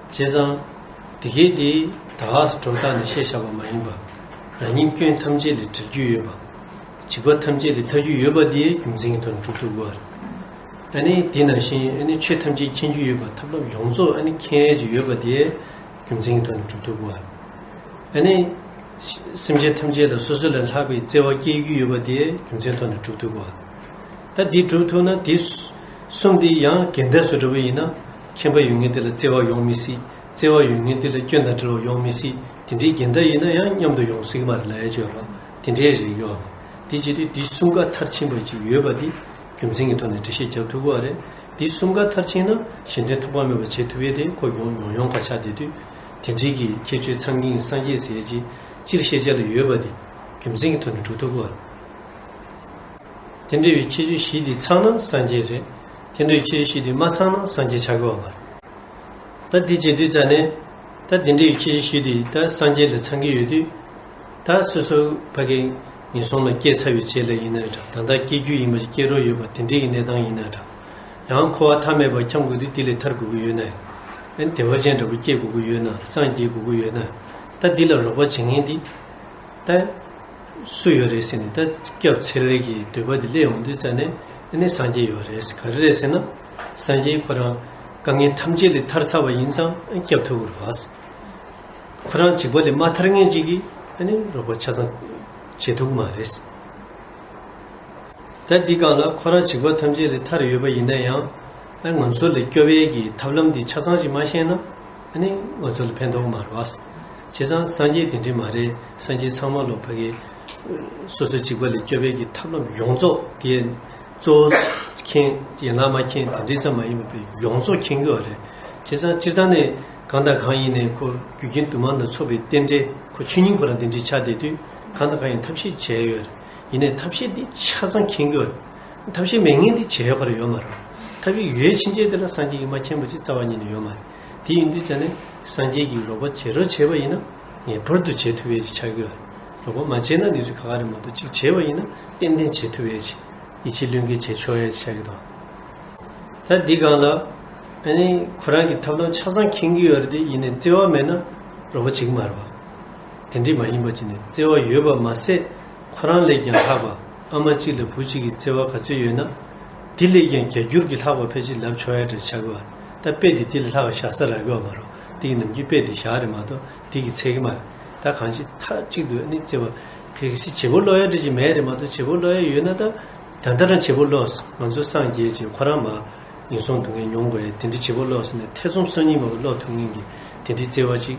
བྱས་ཙང་དེ་གའི་འདི་ད་ག་སེ་སྒྲོ་བཏགས་ནས་བཤད་བཞག་པ་མ་ཡིན་པ། རང་ཉིད་སྐྱོན་ཐམས་ཅད་ལས་སྒྲོལ་རྒྱུ་ཡོད་པ། འཇིགས་པ་ཐམས་ཅད་ལས་ཐར་རྒྱུ་ཡོད་པ་དེ་རྒྱུ་མཚན་གྱི་ཐོག་ནས་སྒྲུབ་ཐུབ་དགོས་པ་རེད། ཨ་ནི་དེ་ནང་བཞིན་ཨ་ནི་ཆོས་ཐམས་ཅད་མཁྱེན་རྒྱུ་ཡོད་པ། ཐབས་ལམ་ཡོངས་རྫོགས་ཨ་ནི་མཁྱེན་ཡས་ཅིག་ཡོད་པ་དེ་རྒྱུ་མཚན་གྱི་ཐོག་ནས་སྒྲུབ་ཐུབ་དགོས་པ་རེད། ཨ་ནི་སེམས་ཅན་ཐམས་ཅད་ལ་སོ་སོ་ལས་ལྷག་པའི་བརྩེ་བ་སྐྱེ་རྒྱུ་ཡོད་པ་དེ་རྒྱུ་མཚན་ཐོག་ནས་སྒྲུབ་ཐུབ་དགོས་པ་རེད། ད་འདི་སྒྲུབ་ཐུབ་ན། འདི་གསུམ་འདི་ཡང་འགལ་ཟླ་བཟོ་འདྲ་བོ་ཡིན་ན། མཁྱེན་པ་ཡོད་མཁན་དེ་ལ་བརྩེ་བ་ཡོང་མི་སྲིད། བརྩེ་བ་ཡོད་མཁན་དེ་ལ་སྐྱོན་དང་བྲལ་བ་ཡོང་མི་སྲིད། དེ་འདྲའི་འགལ་ཟླ་ཡིན་ན་ཡང་མཉམ་དུ་ཡོང་སྲིད་ཀྱི་མ་རེད་ལབ་ཡ་ཅིག་ཡོད་རེད། དེ་འདྲའི་རིགས་ཡོད་རེད། དེ་བྱེད་དུས་འདི་གསུམ་ཀ་མཐར་ཕྱིན་པ་ཅིག་ཡོད་པ་འདི་རྒྱུ་མཚན་གྱི་ཐོག་ནས་འགྲེལ་བཤད་རྒྱབ་ཐུབ་ཀྱི་ཡོད་རེད། འདི་གསུམ་ཀ་མཐར་ཕྱིན་ན་གཞན་དོན་ཐོགས་པ་མེད་པ་བྱེད་ཐུབ་ཡས་དེ་ཁོ་ཡོང་ཡོང་ཡོང་ག་ཆགས་བསྡད་དུས། དེ་འདྲའི་གི་ཁྱད་ཆོས་ཚང་གིན་སངས་རྒྱས་ཟེར་ཡས་ཅིག་སྤྱིར་ཤེས་བྱ་ལ་ཡོད་པ་འདི་རྒྱུ་མཚན་གྱི་ཐོག་ནས་སྒྲུབ་ཐུབ་ཀྱི་ཡོད་རེད། དེ་འདྲ་བའི་ཁྱད་ཆོས་བཞི་འདི་ཚང་ན་སངས་རྒྱས་རེད། དེ་འདྲ་བའི་ཁྱད་ཆོས་བཞི་འདི་མ་ཚང་ན་སངས་རྒྱས་ཆགས་ཀྱི་ཡོད་མ་རེད། ད་འདི་བྱེད་དུས་ཙ་ནས། ད་འདི་འདྲའི་ཁྱད་ཆོས་བཞི་འདི་ད་སངས་རྒྱས་ལ་ཚང་གི་ཡོད་དུས། ད་སོ་སོ་ཕ་གི་ངན་སོང་ལ་སྐྱེས་ཚར་བའི་རྗེས་ལ་ཡིན་ན་འདྲ། ད་ལྟ་སྐྱེ་རྒྱུ་ཡིན་པ་ཞིག་སྐྱེ་རོགས་ཡོད་པ་དེ་འདྲའི་གི་གནས་སྟངས་ཡིན་ན་འདྲ། ཡང་འཁོར་བ་མཐའ་མེད་པ་འཁྱམས་དགོས་དུས། འདི་ལས་ཐར་དགོས་ཀྱི་ཡོད་ན། ཨ་ནི་བདེ་བ་ཅན་འདྲ་པོ་སྐྱེ་དགོས་ཀྱི་ཡོད་ན། སངས་རྒྱས་དགོས་ཀྱི་ཡོད་ན། ད་འདི་ལ་རོགས་པ་བྱེད་མཁན་འདི་ད་སུ་ཡོད་རེད་ཟེར་ནས། ད་སྐྱབས་འཚོལ་བའི་གི་འདོད་པ་འདི་སླེབས་ཡོང་དུས་ཙ་ནས། ཨ་ནི་སངས་རྒྱས་ཡོད་རེད། ག་རེ་རེད་ཟེར་ན། སངས་རྒྱས་ཁོ་རང་དཀའ་ངལ་ཐམས་ཅད་ལས་ཐར་ཚར་བ་ཡིན་ཙང་སྐྱབས་ཐུབ་ཀྱི་རེད་པ། ཁོ་རང་འཇིགས་པ་ལས་མ་ཐར་མཁན་ཅིག་གིས་ཨ་ནི་རོགས་པ་ཆ་ཚང་བྱེད་ཐུབ་ཀྱི་མ་རེད། ད་འདི་སྒང་ལ་ཁོ་རང་འཇིགས་པ་ཐམས་ཅད་ལས་ཐར་ཡོད་པ་ཡིན་ན་ཡང་། ཨ་ང་ཚོ་ལ་སྐྱོབ་པའི་གི་ཐབས་ལམ་འདི་ཆ་ཚང་ཅིག་མ་ཤེས་ན། ཨ་ནི་ང་ཚོ་ལ་ཕན་ཐོགས་མ་རེད་པ། བྱས་ཙང་སངས་རྒྱས་དེ་འདྲ་མ་རེད། སངས་རྒྱས་ཚང་མ་ལོ་ཕ་གི་སོ་སོ་འཇིགས་པ་ལས་སྐྱོབ་པའི་གི་ཐབས་ལམ་ཡོངས་རྫོགས་དེ། གཙོ་བོ་མཁྱེན། ཡན་ལག་མ་མཁྱེན་དེ་འདྲ་ཙམ་མ་ཡིན་པ་ཡོངས་རྫོགས་མཁྱེན་གྱི་ཡོད་རེད། བྱས་ཙང་སྤྱིར་བཏང་ནས་གང་དང་གང་ཡིན་ནའི་ཁོ་རྒྱུ་རྐྱེན་དུ་མ་ནས་ཚོགས་པའི་རྟེན་འབྲེལ། ཁོ་ཆོས་ཉིད་ཁོ་རང་དེ་འདྲ་ཆགས་བསྡད་དུས། གང་དང་གང་ཡིན་ཐབས་ཤེས་བྱས་ཡོད་རེད། ཡིན་ནའི་ཐབས་ཤེས་འདི་ཆ་ཚང་མཁྱེན་གྱི་ཡོད་རེད། ཐབས་ཤེས་མེད་མཁན་འདི་བྱས་ཡོད་པ་རེད་ཡོད་མ་རེད། ཐབས་ཤེས་ཡོད་ཕྱིན་ཆད་དེ་ལ་སངས་རྒྱས་ཀྱིས་མ་མཁྱེན་པ་ཅིག་རྩ་བ་ཉིད་ནས་ཡོད་མ་རེད། དེ་ཡིན་དུས་ཙང་ནས་སངས་རྒྱས་ཀྱིས་རོགས་པ་བྱེད་རོགས་བྱས་པ་ཡིན་ན་ངེས་པར་དུ་བྱེད་ཐུབ་ཡས་ཅིག་ཆགས་ཀྱི་ཡོད་རེད། རོགས་པ་མ་བྱས་ན་གནས་ཚུལ་ག་ག་རེ་མ་གཏོགས་ཅིག་བྱས་པ་ཡིན་ན་ཏན་ཏན་བྱེད་ཐུབ་ཡས་ཅིག་ཡིད་ཆེས་བློས་འགེལ་བྱེད་ཆོག་ཡས་ཅིག་ཆགས་ཀྱི་འདུག་ད་འདི་སྒང་ལ་ཨ་ནི་ཁོ་རང་གི་ཐབས་ལམ་ཆ་ཚང་མཁྱེན་གྱི་ཡོད་རེད་དེ། ཡིན་ནའི་བརྩེ་བ་མེད་ན་རོགས་པ་བྱེད་ཀྱི་མ་རེད་བ། དེ་འདྲས་མ་ཡིན་པ་བྱས་ནས་བརྩེ་བ་ཡོད་པ་མ་ཟད། ཁོ་རང་ལས་ཀྱང་ལྷག་པ། ཨ་མ་གཅིག་ལ་བུ་གཅིག་གི་བརྩེ་བ་ག་ཚོད་ཡོད་ན། དེ་ལས་ཀྱང་བརྒྱ་འགྱུར་གྱིས་ལྷག་པ་ཕལ་ཆེར་ལབ་ཆོག་ཡ་འདྲ་ཆགས་ཀྱི་བ། ད་དཔེ་དེ་དེ་ལས་ལྷག་པ་བཞག་ས་རག་གི་བ་མ་རེད། དེ་ཡི་ནམ་རྒྱུན་དཔེ་དེ་བཞག་རེད་མ་གཏོགས་དེ་གི་ཚད་ཀྱི་མ་རེད། ད་གང་ཅི་མཐའ་གཅིག་ཏུ་ཨ་ནི་བརྩེ་བ། གལ་སྲིད་བྱེད་པོ་ལོག་ཡ་འདྲ་ཅིག་མེད་རེད་མ་གཏོགས། བྱེད་པོ་ལོག་ཡ་ཡོད་ན་ད། ད་ལྟ་རང་བྱེད་པོ་ལོག་ང་ཚོ་སངས་རྒྱས་ཅིག་ཁོ་རང་མ་ངན་སོང་སྡུག་བསྔལ་མྱོང་དགོས་ཡ་དེ་འདྲའི་བྱེད་པོ་ལོག་ཟེར་ནས་ཐེ་ཚོམ་སང་ཉིན་མ་ལོག་ཐུབ་མཁན་གྱི་དེ་འདྲའི་བརྩེ་བ་ཅིག་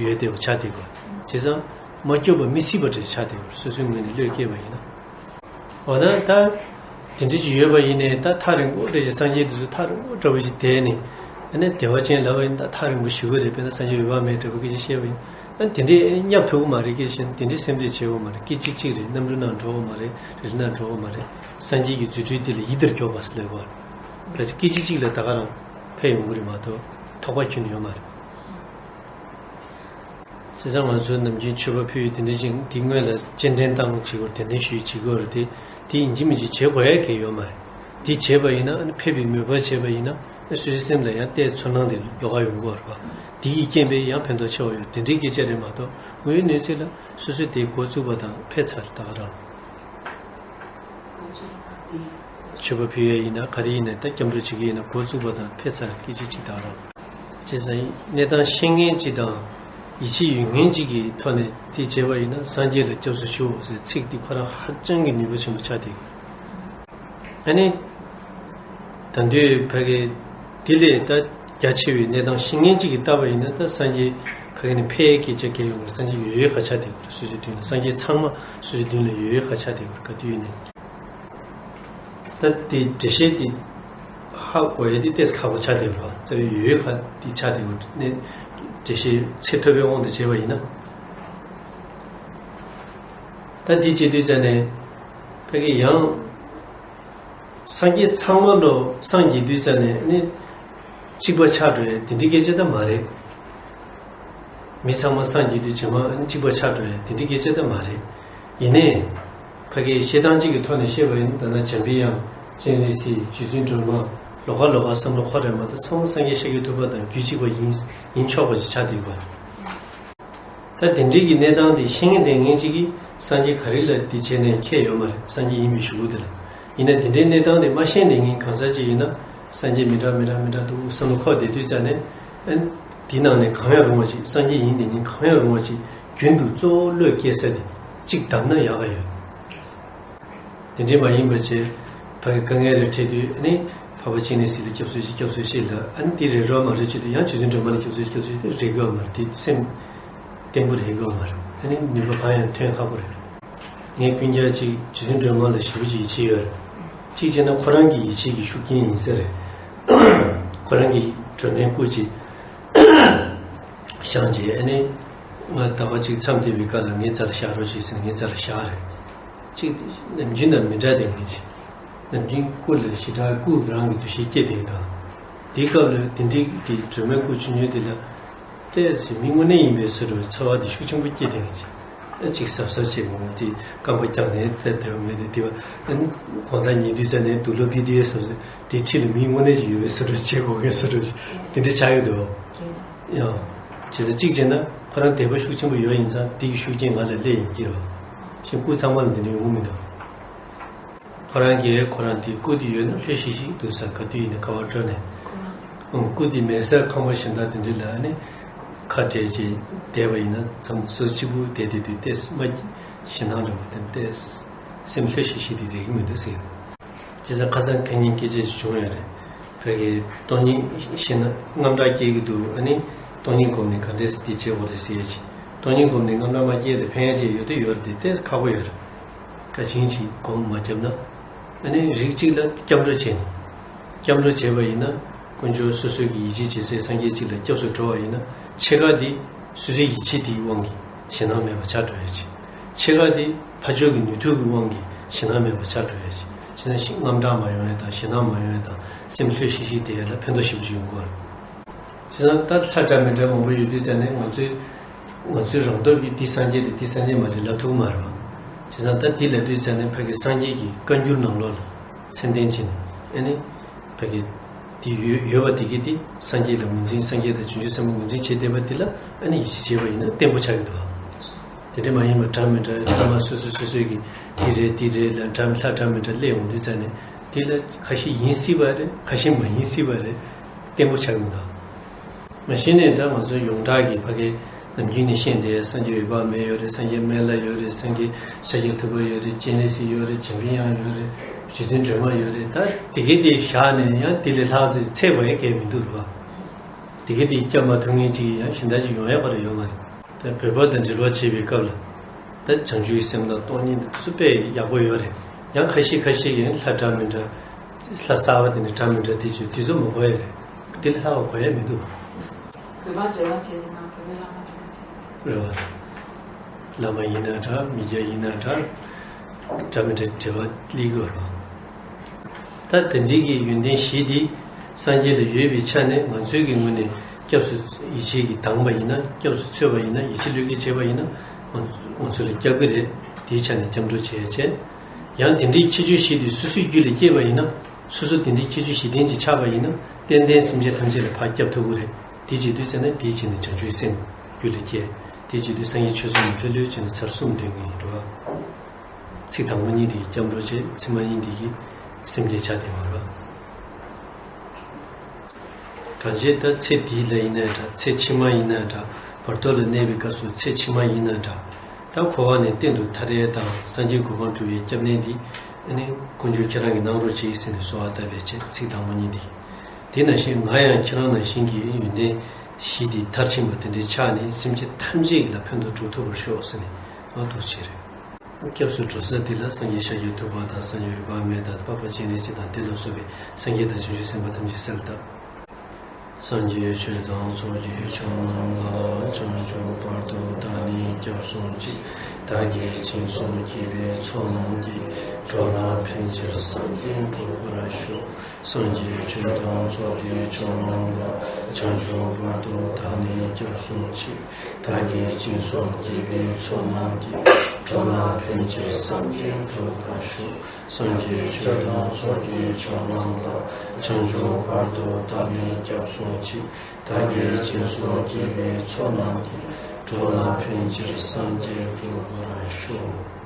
ཡོད་བསྡད་པ་ཆགས་བསྡད་དགོས། བྱས་ཙང་མ་སྐྱོབ་པ་མི་སྲིད་པ་འདྲ་ཆགས་བསྡད་དགོས། སོ་སོའི་ངོས་ནས་བློས་བཀལ་བ་ཡིན་ན། འོ་ན་ད་དེ་འདྲ་ཅིག་ཡོད་པ་ཡིན་ནའི་ད་ཐག་རིང་པོ་འདྲ་ཅིག་སངས་རྒྱས་དེ་ཚོ་ཐག་རིང་པོ་འདྲ་པོ་ཅིག་བསྡད་ནས་ཨ་ནི་བདེ་བ་ཅན་ལབ་པ་ཡིན་ན་ད་ཐག་རིང་པོ་ཞེ་པོ་རེད། དཔེར་ན་སངས་རྒྱས་འོད་དཔག་མེད་འདྲ་པོ་སྐད་ཆ་བཤད་པ་ཡིན་ན་དེ་འདྲས་བསྙབ་ཐུབ་ཀྱི་མ་རེད། སྐད་ཆ་དེ་འདྲས་སེམས་ཁྲལ་བྱེད་དགོས་མ་རེད། སྐད་ཅིག་གཅིག་རེད། གནམ་གྲུ་ནང་འགྲོ་དགོས་མ་རེད། རི་ལི་ནང་འགྲོ་དགོས་མ་རེད། སངས་རྒྱས་ཀྱི་རྫུ་འཕྲུལ་དེ་ལ་ཡིད་འདིར་འཇོག་པ་ཟེར་ལབ་དགོས་རེད། སྐད་ཅིག་གཅིག་ལ་ད་ག་རང་ཕེབས་ཡོང་གི་རེད་མ་གཏོགས་ཐོགས་པ་ཁྱོན་ནས་ཡོད་མ་རེད། བྱས་ཙང་ང་ཚོ་ནམ་རྒྱུན་མཆོད་པ་ཕུལ་ཡུལ་དེ་འདྲ་ཅིག་དེ་སྔོན་ལ་སྤྱན་འདྲེན་བཏང་བྱེད་དགོས་རེད། དེ་འདྲ་ཞུས་བྱེད་དགོས་རེད་དེ། དེ་ཡིན་གཅིག་མིན་གཅིག་བྱེད་དགོས་ཡ་གང་ཡང་ཡོད་མ་རེད། དེ་བྱས་པ་ཡིན་ན་ཨ་ནི་ཕེབས་པའི་མོས་པ་བྱས་པ་ཡིན་ན་ཨ་སོ་སོའི་སེམས་ལ་ཡང་ཏོག་ཙམ་ཚོར་སྣང་དེ་ལོགས་ཀ་ཡོང་གི་ཡོད་རེད་བ། དེ་ཡི་རྐྱེན་པས་ཡང་ཕན་ཐོགས་ཆེ་བ་ཡོད། དེ་འདྲའི་སྐད་ཆ་རེད་མ་གཏོགས་དངོས་ཡོད་གནས་ཚུལ་ལ་སོ་སོ་དེ་འགོ་བཙུགས་པ་དང་ཕེབས་ཚར་ད་ག་རང་། མཆོད་པ་ཕུལ་ཡ་ཡིན་ན་ག་རེ་ཡིན་ན་ད་སྐྱབས་འགྲོ་བྱེད་ཀྱི་ཡིན་ན་འགོ་བཙུགས་པ་དང་ཕེབས་ཚར་སྐད་ཆ་གཅིག་ད་ག་རང་། བྱས་ཙང་གནས་སྟངས་ཤེས་མཁན་གཅིག་དང་ཡིད་ཆེས་ཡོད་མཁན་གཅིག་གི་ཐོག་ནས་དེ་བྱས་པ་ཡིན་ན་སངས་རྒྱས་ལ་སྐྱབས་སུ་མཆིའོ་ཟེར་ཚིག་འདི་ཁོ་རང་ཧ་ཅང་གི་ནུས་པ་ཆེན་པོ་ཆགས་བསྡད་ཡོད། ཨ་ནི། ད་དུང་ཕ་གི་དེ་ལས་ད་རྒྱ་ཆེ་བའི་གནས་སྟངས་ཤེས་མཁན་གཅིག་གིས་བལྟས་པ་ཡིན་ན་ད་སངས་རྒྱས་ཕ་གི་ནས་ཕེབས་ཡས་སྐད་ཆ་གང་ཡང་ཡོད་མ་རེད། སངས་རྒྱས་ཡོད་ཡོད་ག་ཆགས་བསྡད་ཡོད་རེད། སོ་སོའི་མདུན་ལ་སངས་རྒྱས་ཚང་མ་སོ་སོའི་མདུན་ལ་ཡོད་ཡོད་ག་ཆགས་བསྡད་ཡོད་རེད། ག་དུས་ཡིན་ནའི། ད་དེ་འགྲེལ་བཤད་དེ་ཧ་གོ་ཡས་དེ་ཏོག་ཙམ་ཁག་པོ་ཆགས་བསྡད་ཡོད་རེད་བ། རྩ་བའི་ཡོད་ཡོད་ག་དེ་ཆགས་བསྡད་ཡོད་རེད། ནས་འགྲེལ་བཤད་ཚད་མཐོ་པོའི་དབང་དུ་བྱས་པ་ཡིན་ན། ད་འདི་བྱེད་དུས་ཙང་ནས་ཕ་གི་ཡང་། སངས་རྒྱས་ཚང་མ་ལོ་སངས་རྒྱས་དུས་ཙང་ནས་ནི་གཅིག་པ་ཆགས་འགྲོ་ཡ་དེ་འདྲའི་སྐད་ཆ་ད་མ་རེད། མི་ཚང་མ་སངས་རྒྱས་དུས་རྗེས་མ་ནི་གཅིག་པ་ཆགས་འགྲོ་ཡ་དེ་འདྲའི་སྐད་ཆ་ད་མ་རེད། ཡིན་ནའི་ཕ་གིའི་བཤད་སྟངས་གཅིག་གི་ཐོག་ནས་བཤད་པ་ཡིན་ན་ད་ལྟ་འཇམ་པའི་དབྱངས། སྤྱན་རས་གཟིགས། རྗེ་བཙུན་སྒྲོལ་མ། ལོགས་ཀ་ལོགས་ཀ་བསམ་བློ་འཁོར་རེད་མ་གཏོགས་ཚང་མ་སངས་རྒྱས་ཤཱཀྱ་ཐུབ་པ་དང་རྒྱུད་གཅིག་པ་ཡིན་ཡིན་ཆོག་པ་ཞིག་ཆགས་བསྡད་ཡོད་པ་རེད། ད་དེ་འདྲའི་གི་གནས་སྟངས་དེ་ཤེས་མཁན་དེ་ངན་ཅིག་གིས་སངས་རྒྱས་ག་རེ་ལ་དེ་བྱས་ནས་ཁྱད་ཡོད་མ་རེད། སངས་རྒྱས་ཡིན་པའི་གཞུག་གུ་དེ་ལ། ཡིན་ན་དེ་འདྲའི་གནས་སྟངས་དེ་མ་ཤེས་མཁན་གང་ཟག་ཅིག་ཡིན་ན་སངས་རྒྱས་མི་འདྲ་མི་འདྲ་མི་འདྲ་འདུག་བསམ་བློ་འཁོར་བསྡད་དུས་ཙང་ནས་ཨ་དེ་ནང་ནས་གང་ཡང་རུང་བ་ཅིག་སངས་རྒྱས་ཡིན་དེ་ངན་གང་ཡང་རུང་བ་ཅིག་རྒྱུན་དུ་གཙོ་བོ་བློས་སྐྱེལ་ས་དེ་གཅིག་བདམས་ན་ཡག་ག་ཡོད། དེ་འདྲའི་མ་ཡིན་པ་བྱས། ཕ་གི་དཀའ་ངལ་རེ་འཕྲད་དུས་ནི་འཕགས་པ་སྤྱན་རས་གཟིགས་ལ་སྐྱབས་སུ་མཆི་སྐྱབས་སུ་མཆི་ལབ། ཨ་ནི་དེ་རེད་འགྲོ་མ་རེད་བྱེད་དུས་ཡང་རྗེ་བཙུན་སྒྲོལ་མ་ལ་སྐྱབས་སུ་མཆི་སྐྱབས་སུ་མཆི་དེ་རེད་དགོས་མ་རེད། དེ་སེམས་བརྟན་པོ་རེད་དགོས་མ་རེད། ཨ་ནི་ནུས་པ་གང་ཡང་ཐོན་ཁག་པོ་རེད། ངས་སྤུན་ཀྱག་ཅིག་རྗེ་བཙུན་སྒྲོལ་མ་ལ་ཞེ་པོ་ཅིག་ཡིད་ཆེས་ཡོད་རེད། གཅིག་བྱས་ན་ཁོ་རང་གི་ཡིད་ཆེས་ཀྱི་ཤུགས་རྐྱེན་ཡིན་ས་རེད། ཁོ་རང་གི་སྒྲོལ་མའི་སྐུ་ཅིག་བཞེངས་རྗེས་ཨ་ནི་ང་ཟླ་བ་གཅིག་མཚམས་བསྡད་པའི་སྐབས་ལ་ངའི་རྩ་ལ་བཞག་རོགས་བྱེད་ཟེར་ནས་ངའི་རྩ་ལ་བཞག་རེད། གཅིག་ནམ་རྒྱུན་དང་མི་འདྲ་བསྡད་མཁན་ཅིག་ནམ་རྒྱུན་སྐུ་ལ་ཞེ་དྲག་སྐུ་རང་གི་འདུ་ཤེས་སྐྱེ་བསྡད་དང་། དེའི་སྐབས་ལ་དེ་འདྲའི་གི་སྒྲོལ་མའི་སྐུ་ཆུང་ཆུང་དེ་ལ་ཏོག་ཙམ་མི་དངོས་གནས་ཡིན་པའི་བཟོ་འདྲ་བའི་ཚོར་བ་དེ་ཤུགས་ཆེན་པོ་སྐྱེ་བསྡད་མཁན་ཅིག་ཨ་གཅིག་གཟབ་གཟབ་བྱེད་དགོས་ངས་དེ་རྐང་པ་བརྐྱངས་ནས་བསྡད་བསྡད་པ་མེད་དེ། དེ་བ་ཨ་ནི་དགོང་དག་ཉལ་དུས་ཙམ་ནས་དུག་ལོག་ཕུད་དུས་གཟབ་གཟབ་དེ་འཁྲིས་ལ་མི་དངོས་གནས་ཅིག་ཡོད་པའི་བཟོ་འདྲ་བྱེད་དགོས་མཁན་བཟོ་འདྲ་ཅིག་དེ་འདྲ་ཆགས་ཡོད་དོ། ཡང་། བྱས་ཙང་གཅིག་བྱས་ན་ཁོ་རང་དད་པ་ཤུགས་ཆེན་པོ་ཡོད་ཡིན་ཙང་དེ་གི་ཤུགས་རྐྱེན་ང་ལ་སླེབས་ཡིན་གྱི་རེད། ཤིང་སྐུ་ཚང་མ་ལ་འདི་འདྲ་ཡོང་གི་མི་འདུག་ཁོ་རང་གིས་ཁོ་རང་དེ་སྐུ་དེ་ཡོད་ན་ལྷོད་ཤིག་ཤིག་འདུག་ས། ག་དུས་ཡིན་ན་ག་བར་འགྲོ་ནས། ཨང་། སྐུ་དེ་མེད་སར་ཁང་པ་གཞན་དག་དེ་འདྲ་ལ་ནི་ཁ་བྲལ་བྱས་བསྡད་པ་ཡིན་ན་མཚམས་སུ་གཅིག་པུ་བསྡད་བསྡད་དུས་ཏོག་ཙམ་མ་ཞེད་སྣང་འདྲ་པོ་དེ་ཏོག་ཙམ་སེམས་ལྷོད་ཤིག་ཤིག་དེ་རེག་གི་མི་འདུག་ཟེར་གི་འདུག་བྱས་ཙང་ཁ་སང་ཁ་ཉིན་སྐད་ཆ་ཞིག་བྱུང་ཡོད་རེད། བོད་ཀྱི་སྟོང་ཉིད་ཤེས་ན་དངངས་སྐྲག་སྐྱེ་གི་འདུག་ཨ་ནི་སྟོང་ཉིད་སྒོམ་ནས་ག་འདྲས་སེ་འདི་བྱེད་དགོས་རེད་ཟེར་ཡས་ཅིག་སྟོང་ཉིད་སྒོམ་ནས་དངངས་སྐྲག་མ་སྐྱེས་ཏེ་ཕན་ཡས་ཅིག་ཡོད་དུ་ཡོད་རེད་དེ་ཏོག་ཙམ་ཁག་པོ་ཡོད་རེད། བཀའ་བྱིན་ཅིག་སྒོམ་མ་བརྒྱབ་ན། ཨ་ནི་རིགས་གཅིག་ལ་སྐྱབས་འགྲོ་བྱས་ནས། སྐྱབས་འགྲོ་བྱས་པ་ཡིན་ན་དཀོན་མཆོག་སོ་སོ་གི་ཡིད་ཆེས་བྱེད་སའི་སངས་རྒྱས་གཅིག་ལ་སྐྱབས་སུ་འགྲོ་བ་ཡིན་ན་ཕྱེད་ཀ་དེ་སོ་སོའི་ཡིད་ཆེས་དེའི་དབང་གིས་ཞེད་སྣང་མེད་པ་ཆགས་འགྲོ་ཡས་ཅིག་ཕྱེད་ཀ་དེ་ཕར་ཕྱོགས་ཀྱི་ནུས་མཐུ་གི་དབང་གིས་ཞེད་སྣང་མེད་པ་ཆགས་འགྲོ་ཡས་ཅིག་བྱས་ན་ཞེ་དངངས་སྐྲག་མ་ཡོང་ཡས་དང་ཞེད་སྣང་མ་ཡོང་ཡས་དང་ སེམས་ལྷོད་ཤིག་ཤིག་དེ་ལ་ཕན་ཐོགས་ཞེ་པོ་ཅིག་ཡོང་གི་རེད། བྱས་ཙང་ད་ལྷ་འདྲ་མི་འདྲ་མང་པོ་ཡོད་དུས་ཙང་ནས་ང་ཚོས་ང་ཚོའི་རང་སྟོབས་ཀྱིས་འདི་སངས་རྒྱས་རེད་འདི་སངས་རྒྱས་མ་རེད་ལབ་ཐུབ་ཀྱི་མ་རེད་བ། བྱས་ཙང་ད་འདི་ལབ་དུས་ཙང་ནས་ཕ་གི་སངས་རྒྱས་ཀྱི་བཀའ་འགྱུར་ནང་ལོགས་ལ་མཚན་ལྡན་བྱས་ནས་ཨ་ནི་ཕ་གི་འདི་ཡོད་ཡོད་པ་དེ་གི་དེ་སངས་རྒྱས་ལ་ངོས་འཛིན་སངས་རྒྱས་དང་བྱང་ཆུབ་སེམས་དཔའ་ངོས་འཛིན་བྱེད་བསྡད་པ་འདི་ལ་ཨ་ནི་ཡིད་ཆེས་བྱས་པ་ཡིན་ན་བརྟན་པོ་ཆགས་ཀྱི་འདུག་བ། དེ་འདྲ་མ་ཡིན་པར་འདྲ་མི་འདྲ་བླ་མ་སོ་སོ་སོ་སོའི་གི་འདི་རེད་འདི་རེད་ལ་འདྲ་ལྷ་འདྲ་མི་འདྲ་སླེབས་ཡོང་དུས་ཙང་ནས་འདི་ལ་ཁ་ཤས་ཡིན་སྲིད་པ་རེད་ཁ་ཤས་མ་ཡིན་སྲིད་པ་རེད། བརྟན་པོ་ཆགས་མི་འདུག་མ་གཞི་ནས་ད་ང་ཚོ་ཡོངས་གྲགས་ཀྱི་ཕ་གའི་ནམ་རྒྱུན་ནས་བཤད་བསྡད་སངས་རྒྱས་འོད་དཔག་མེད་ཡོད་རེད། སངས་རྒྱས་སྨན་བླ་ཡོད་རེད། སངས་རྒྱས་ཤཱཀྱ་ཐུབ་པ་ཡོད་རེད། སྤྱན་རས་གཟིགས་ཡོད་རེད། འཇམ་པའི་དབྱངས་ཡོད་རེད། རྗེ་བཙུན་སྒྲོལ་མ་ཡོད་རེད། ད་དེ་གའི་དེ་བཞག་ནས་ཡང་དེ་ལས་ལྷག་ཙམ་ཚད་དགོས་ཡ་གལ་མི་འདུག་རེད་བ། དེ་གའི་དེ་སྐྱབས་མ་ཐུབ་མཁན་ཅིག་ཡང་གཞན་དག་ཅིག་ཡོང་ཡ་ག་རེ་ཡོད་མ་རེད། ད་བོད་པ་དང་འབྲེལ་བ་བྱེད་པའི་སྐབས་ལ་ད་བྱང་ཆུབ་སེམས་དང་སྟོང་ཉིད་དེ་ཚོ་དཔེ་ཡག་པོ་ཡོད་རེད། ཡང་ཁ་ཤས་ཁ་ཤས་ཀྱིས་ལྷ་འདྲ་མི་འདྲ་ལྷ་གསར་པ་དེ་འདྲ་འདྲ་མི་འདྲ་དེ་ཚོས་དེ་ཚོ་མ་གོ་ཡ་རེད། དེ་ལས་ལྷག་པ་གོ་ཡ་མི་འདུག་བོད་པ་འབྲེལ་བ་བྱས་ཟིན་ན་བོད་པའི་བླ་མ་འབྲེལ་བ་བྱས། རེད་བ། བླ་མ་ཡིན་ན་འདྲ་མི་སྐྱ་ཡིན་ན་འདྲ། འདྲ་མི་འདྲ་འབྲེལ་བ་སླེབས་དགོས་རེད། ད་དེ་འདྲའི་གི་ཡོན་ཏན་བཞི་འདི་སངས་རྒྱས་ལ་ཡོད་པའི་ཆ་ནས་ང་ཚོའི་གི་ངོས་ནས་སྐྱབས་སུ་ཡིད་ཆེས་ཀྱིས་དྭངས་པ་ཡིན་ན་སྐྱབས་སུ་འཚོལ་བ་ཡིན་ན་ཡིད་ཆེས་བློས་འགེལ་བྱས་པ་ཡིན་ན་ང་ཚོ་ང་ཚོ་ལ་སྐྱབས་ཀྱི་རེད། དེའི་ཆ་ནས་སྐྱབས་འགྲོ་བྱས་བྱས། ཡང་དེ་འདྲའི་ཁྱད་ཆོས་བཞི་དེ་སོ་སོའི་རྒྱུད་ལ་སྐྱེས་པ་ཡིན་ན་སོ་སོ་དེ་འདྲའི་ཁྱད་ཆོས་བཞི་ལྡན་ཅིག་ཆགས་པ་ཡིན་ན་ཏན་ཏན་སེམས་ཅན་ཐམས་ཅད་ལ་ཕར་སྐྱབས་ཐུབ་ཀྱི་རེད། དེ་བྱེད་དུས་ཙམ་ན་དེའི་རྗེས་ནས་བྱང་ཆུབ་སེམས་རྒྱུད་ལ་སྐྱེ། དེ་བྱེད་དུས་སངས་རྒྱས་ཆོས་ཚོགས་མ་ལྷོད་ལྷོད་བྱས་ནས་ཚར་གསུམ་འདོན་གྱི་ཡིན་འགྲོ། ཚིག་དང་པོ་གཉིས་དེ་གིས་སྐྱབས་འགྲོ་བྱེད། ཚིག་མ་གཉིས་དེ་གིས་སེམས་བསྐྱེད་བྱ་དེ་མ་རེད། གང་ཅི་ད་ཚེ་འདི་ལ་ཡིན་ན་འདྲ་ཚེ་ཕྱི་མ་ཡིན་ན་འདྲ་བར་དོ་ལ་གནས་པའི་སྐབས་སུ་ཚེ་ཕྱི་མ་ཡིན་ན་འདྲ་ད་འཁོར་བ་ནས་གཏན་དུ་ཐར་ཡས་དང་སངས་རྒྱས་གོ་འཕང་སྒྲུབ་པའི་སྐྱབས་གནས་འདི་ཨ་ནི་དཀོན་མཆོག་ཁྱེད་རང་གིས་གནང་རོགས་གྱིས་ཟེར་ནས་གསོལ་བ་བཏབ་པའི་ཆེད་ཚིག་དང་པོ་གཉིས་འདི། དེ་ནང་བཞིན་ང་ཡང་ཁྱེད་རང་ནང་བཞིན་གྱི་ཡོན་ཏན་བཞི་འདི་མཐར་ཕྱིན་པ་དེ་འདྲའི་ཆགས་ནས་སེམས་ཅན་ཐམས་ཅད་ལ་ཕན་ཐོགས་འགྲོ་ཐུབ་པར་ཤོག་ཟེར་ནས་ང་འདུག་བྱས་རེད། སྐྱབས་སུ་འགྲོ་ས་དེ་ལ་སངས་རྒྱས་ཤཱཀྱ་ཐུབ་པ་དང་སངས་རྒྱས་འོད་དཔག་མེད་དང་འཕགས་པ་སྤྱན་རས་གཟིགས་དང་དེ་ལ་སོགས་པའི་སངས་རྒྱས་དང་བྱང་ཆུབ་སེམས་དཔའ་ཐམས་ཅད་གསལ་བཏབ། སངས་རྒྱས་ཆོས་དང་ཚོགས་ཀྱི་མཆོག་རྣམས་ལ། བྱང་ཆུབ་བར་དུ་བདག་ནི་སྐྱབས་སུ་མཆི། བདག་གིས་སྦྱིན་སོགས་བགྱིས་པའི་ཚོགས་རྣམས་ཀྱིས། འགྲོ་ལ་ཕན་ཕྱིར་སངས་རྒྱས་འགྲུབ་པར་ཤོག། སངས་རྒྱས་ཆོས་དང་ཚོགས་ཀྱི་མཆོག་རྣམས་ལ། བྱང་ཆུབ་བར་དུ་བདག་ནི་སྐྱབས་སུ་མཆི། བདག་གིས་སྦྱིན་སོགས་བགྱིས་པའི་ཚོགས་རྣམས་ཀྱིས། འགྲོ་ལ་ཕན་ཕྱིར་སངས་རྒྱས་འགྲུབ་པར་ཤོག། སངས་རྒྱས་ཆོས་དང་ཚོགས་ཀྱི་མཆོག་རྣམས་ལ། བྱང་ཆུབ་བར་དུ་བདག་ནི་སྐྱབས་སུ་མཆི། བདག་གིས་སྦྱིན་སོགས་བགྱིས་པའི་ཚོགས་རྣམས་ཀྱིས། འགྲོ་ལ་ཕན་ཕྱིར་སངས་རྒྱས་འགྲུབ་པར་ཤོག།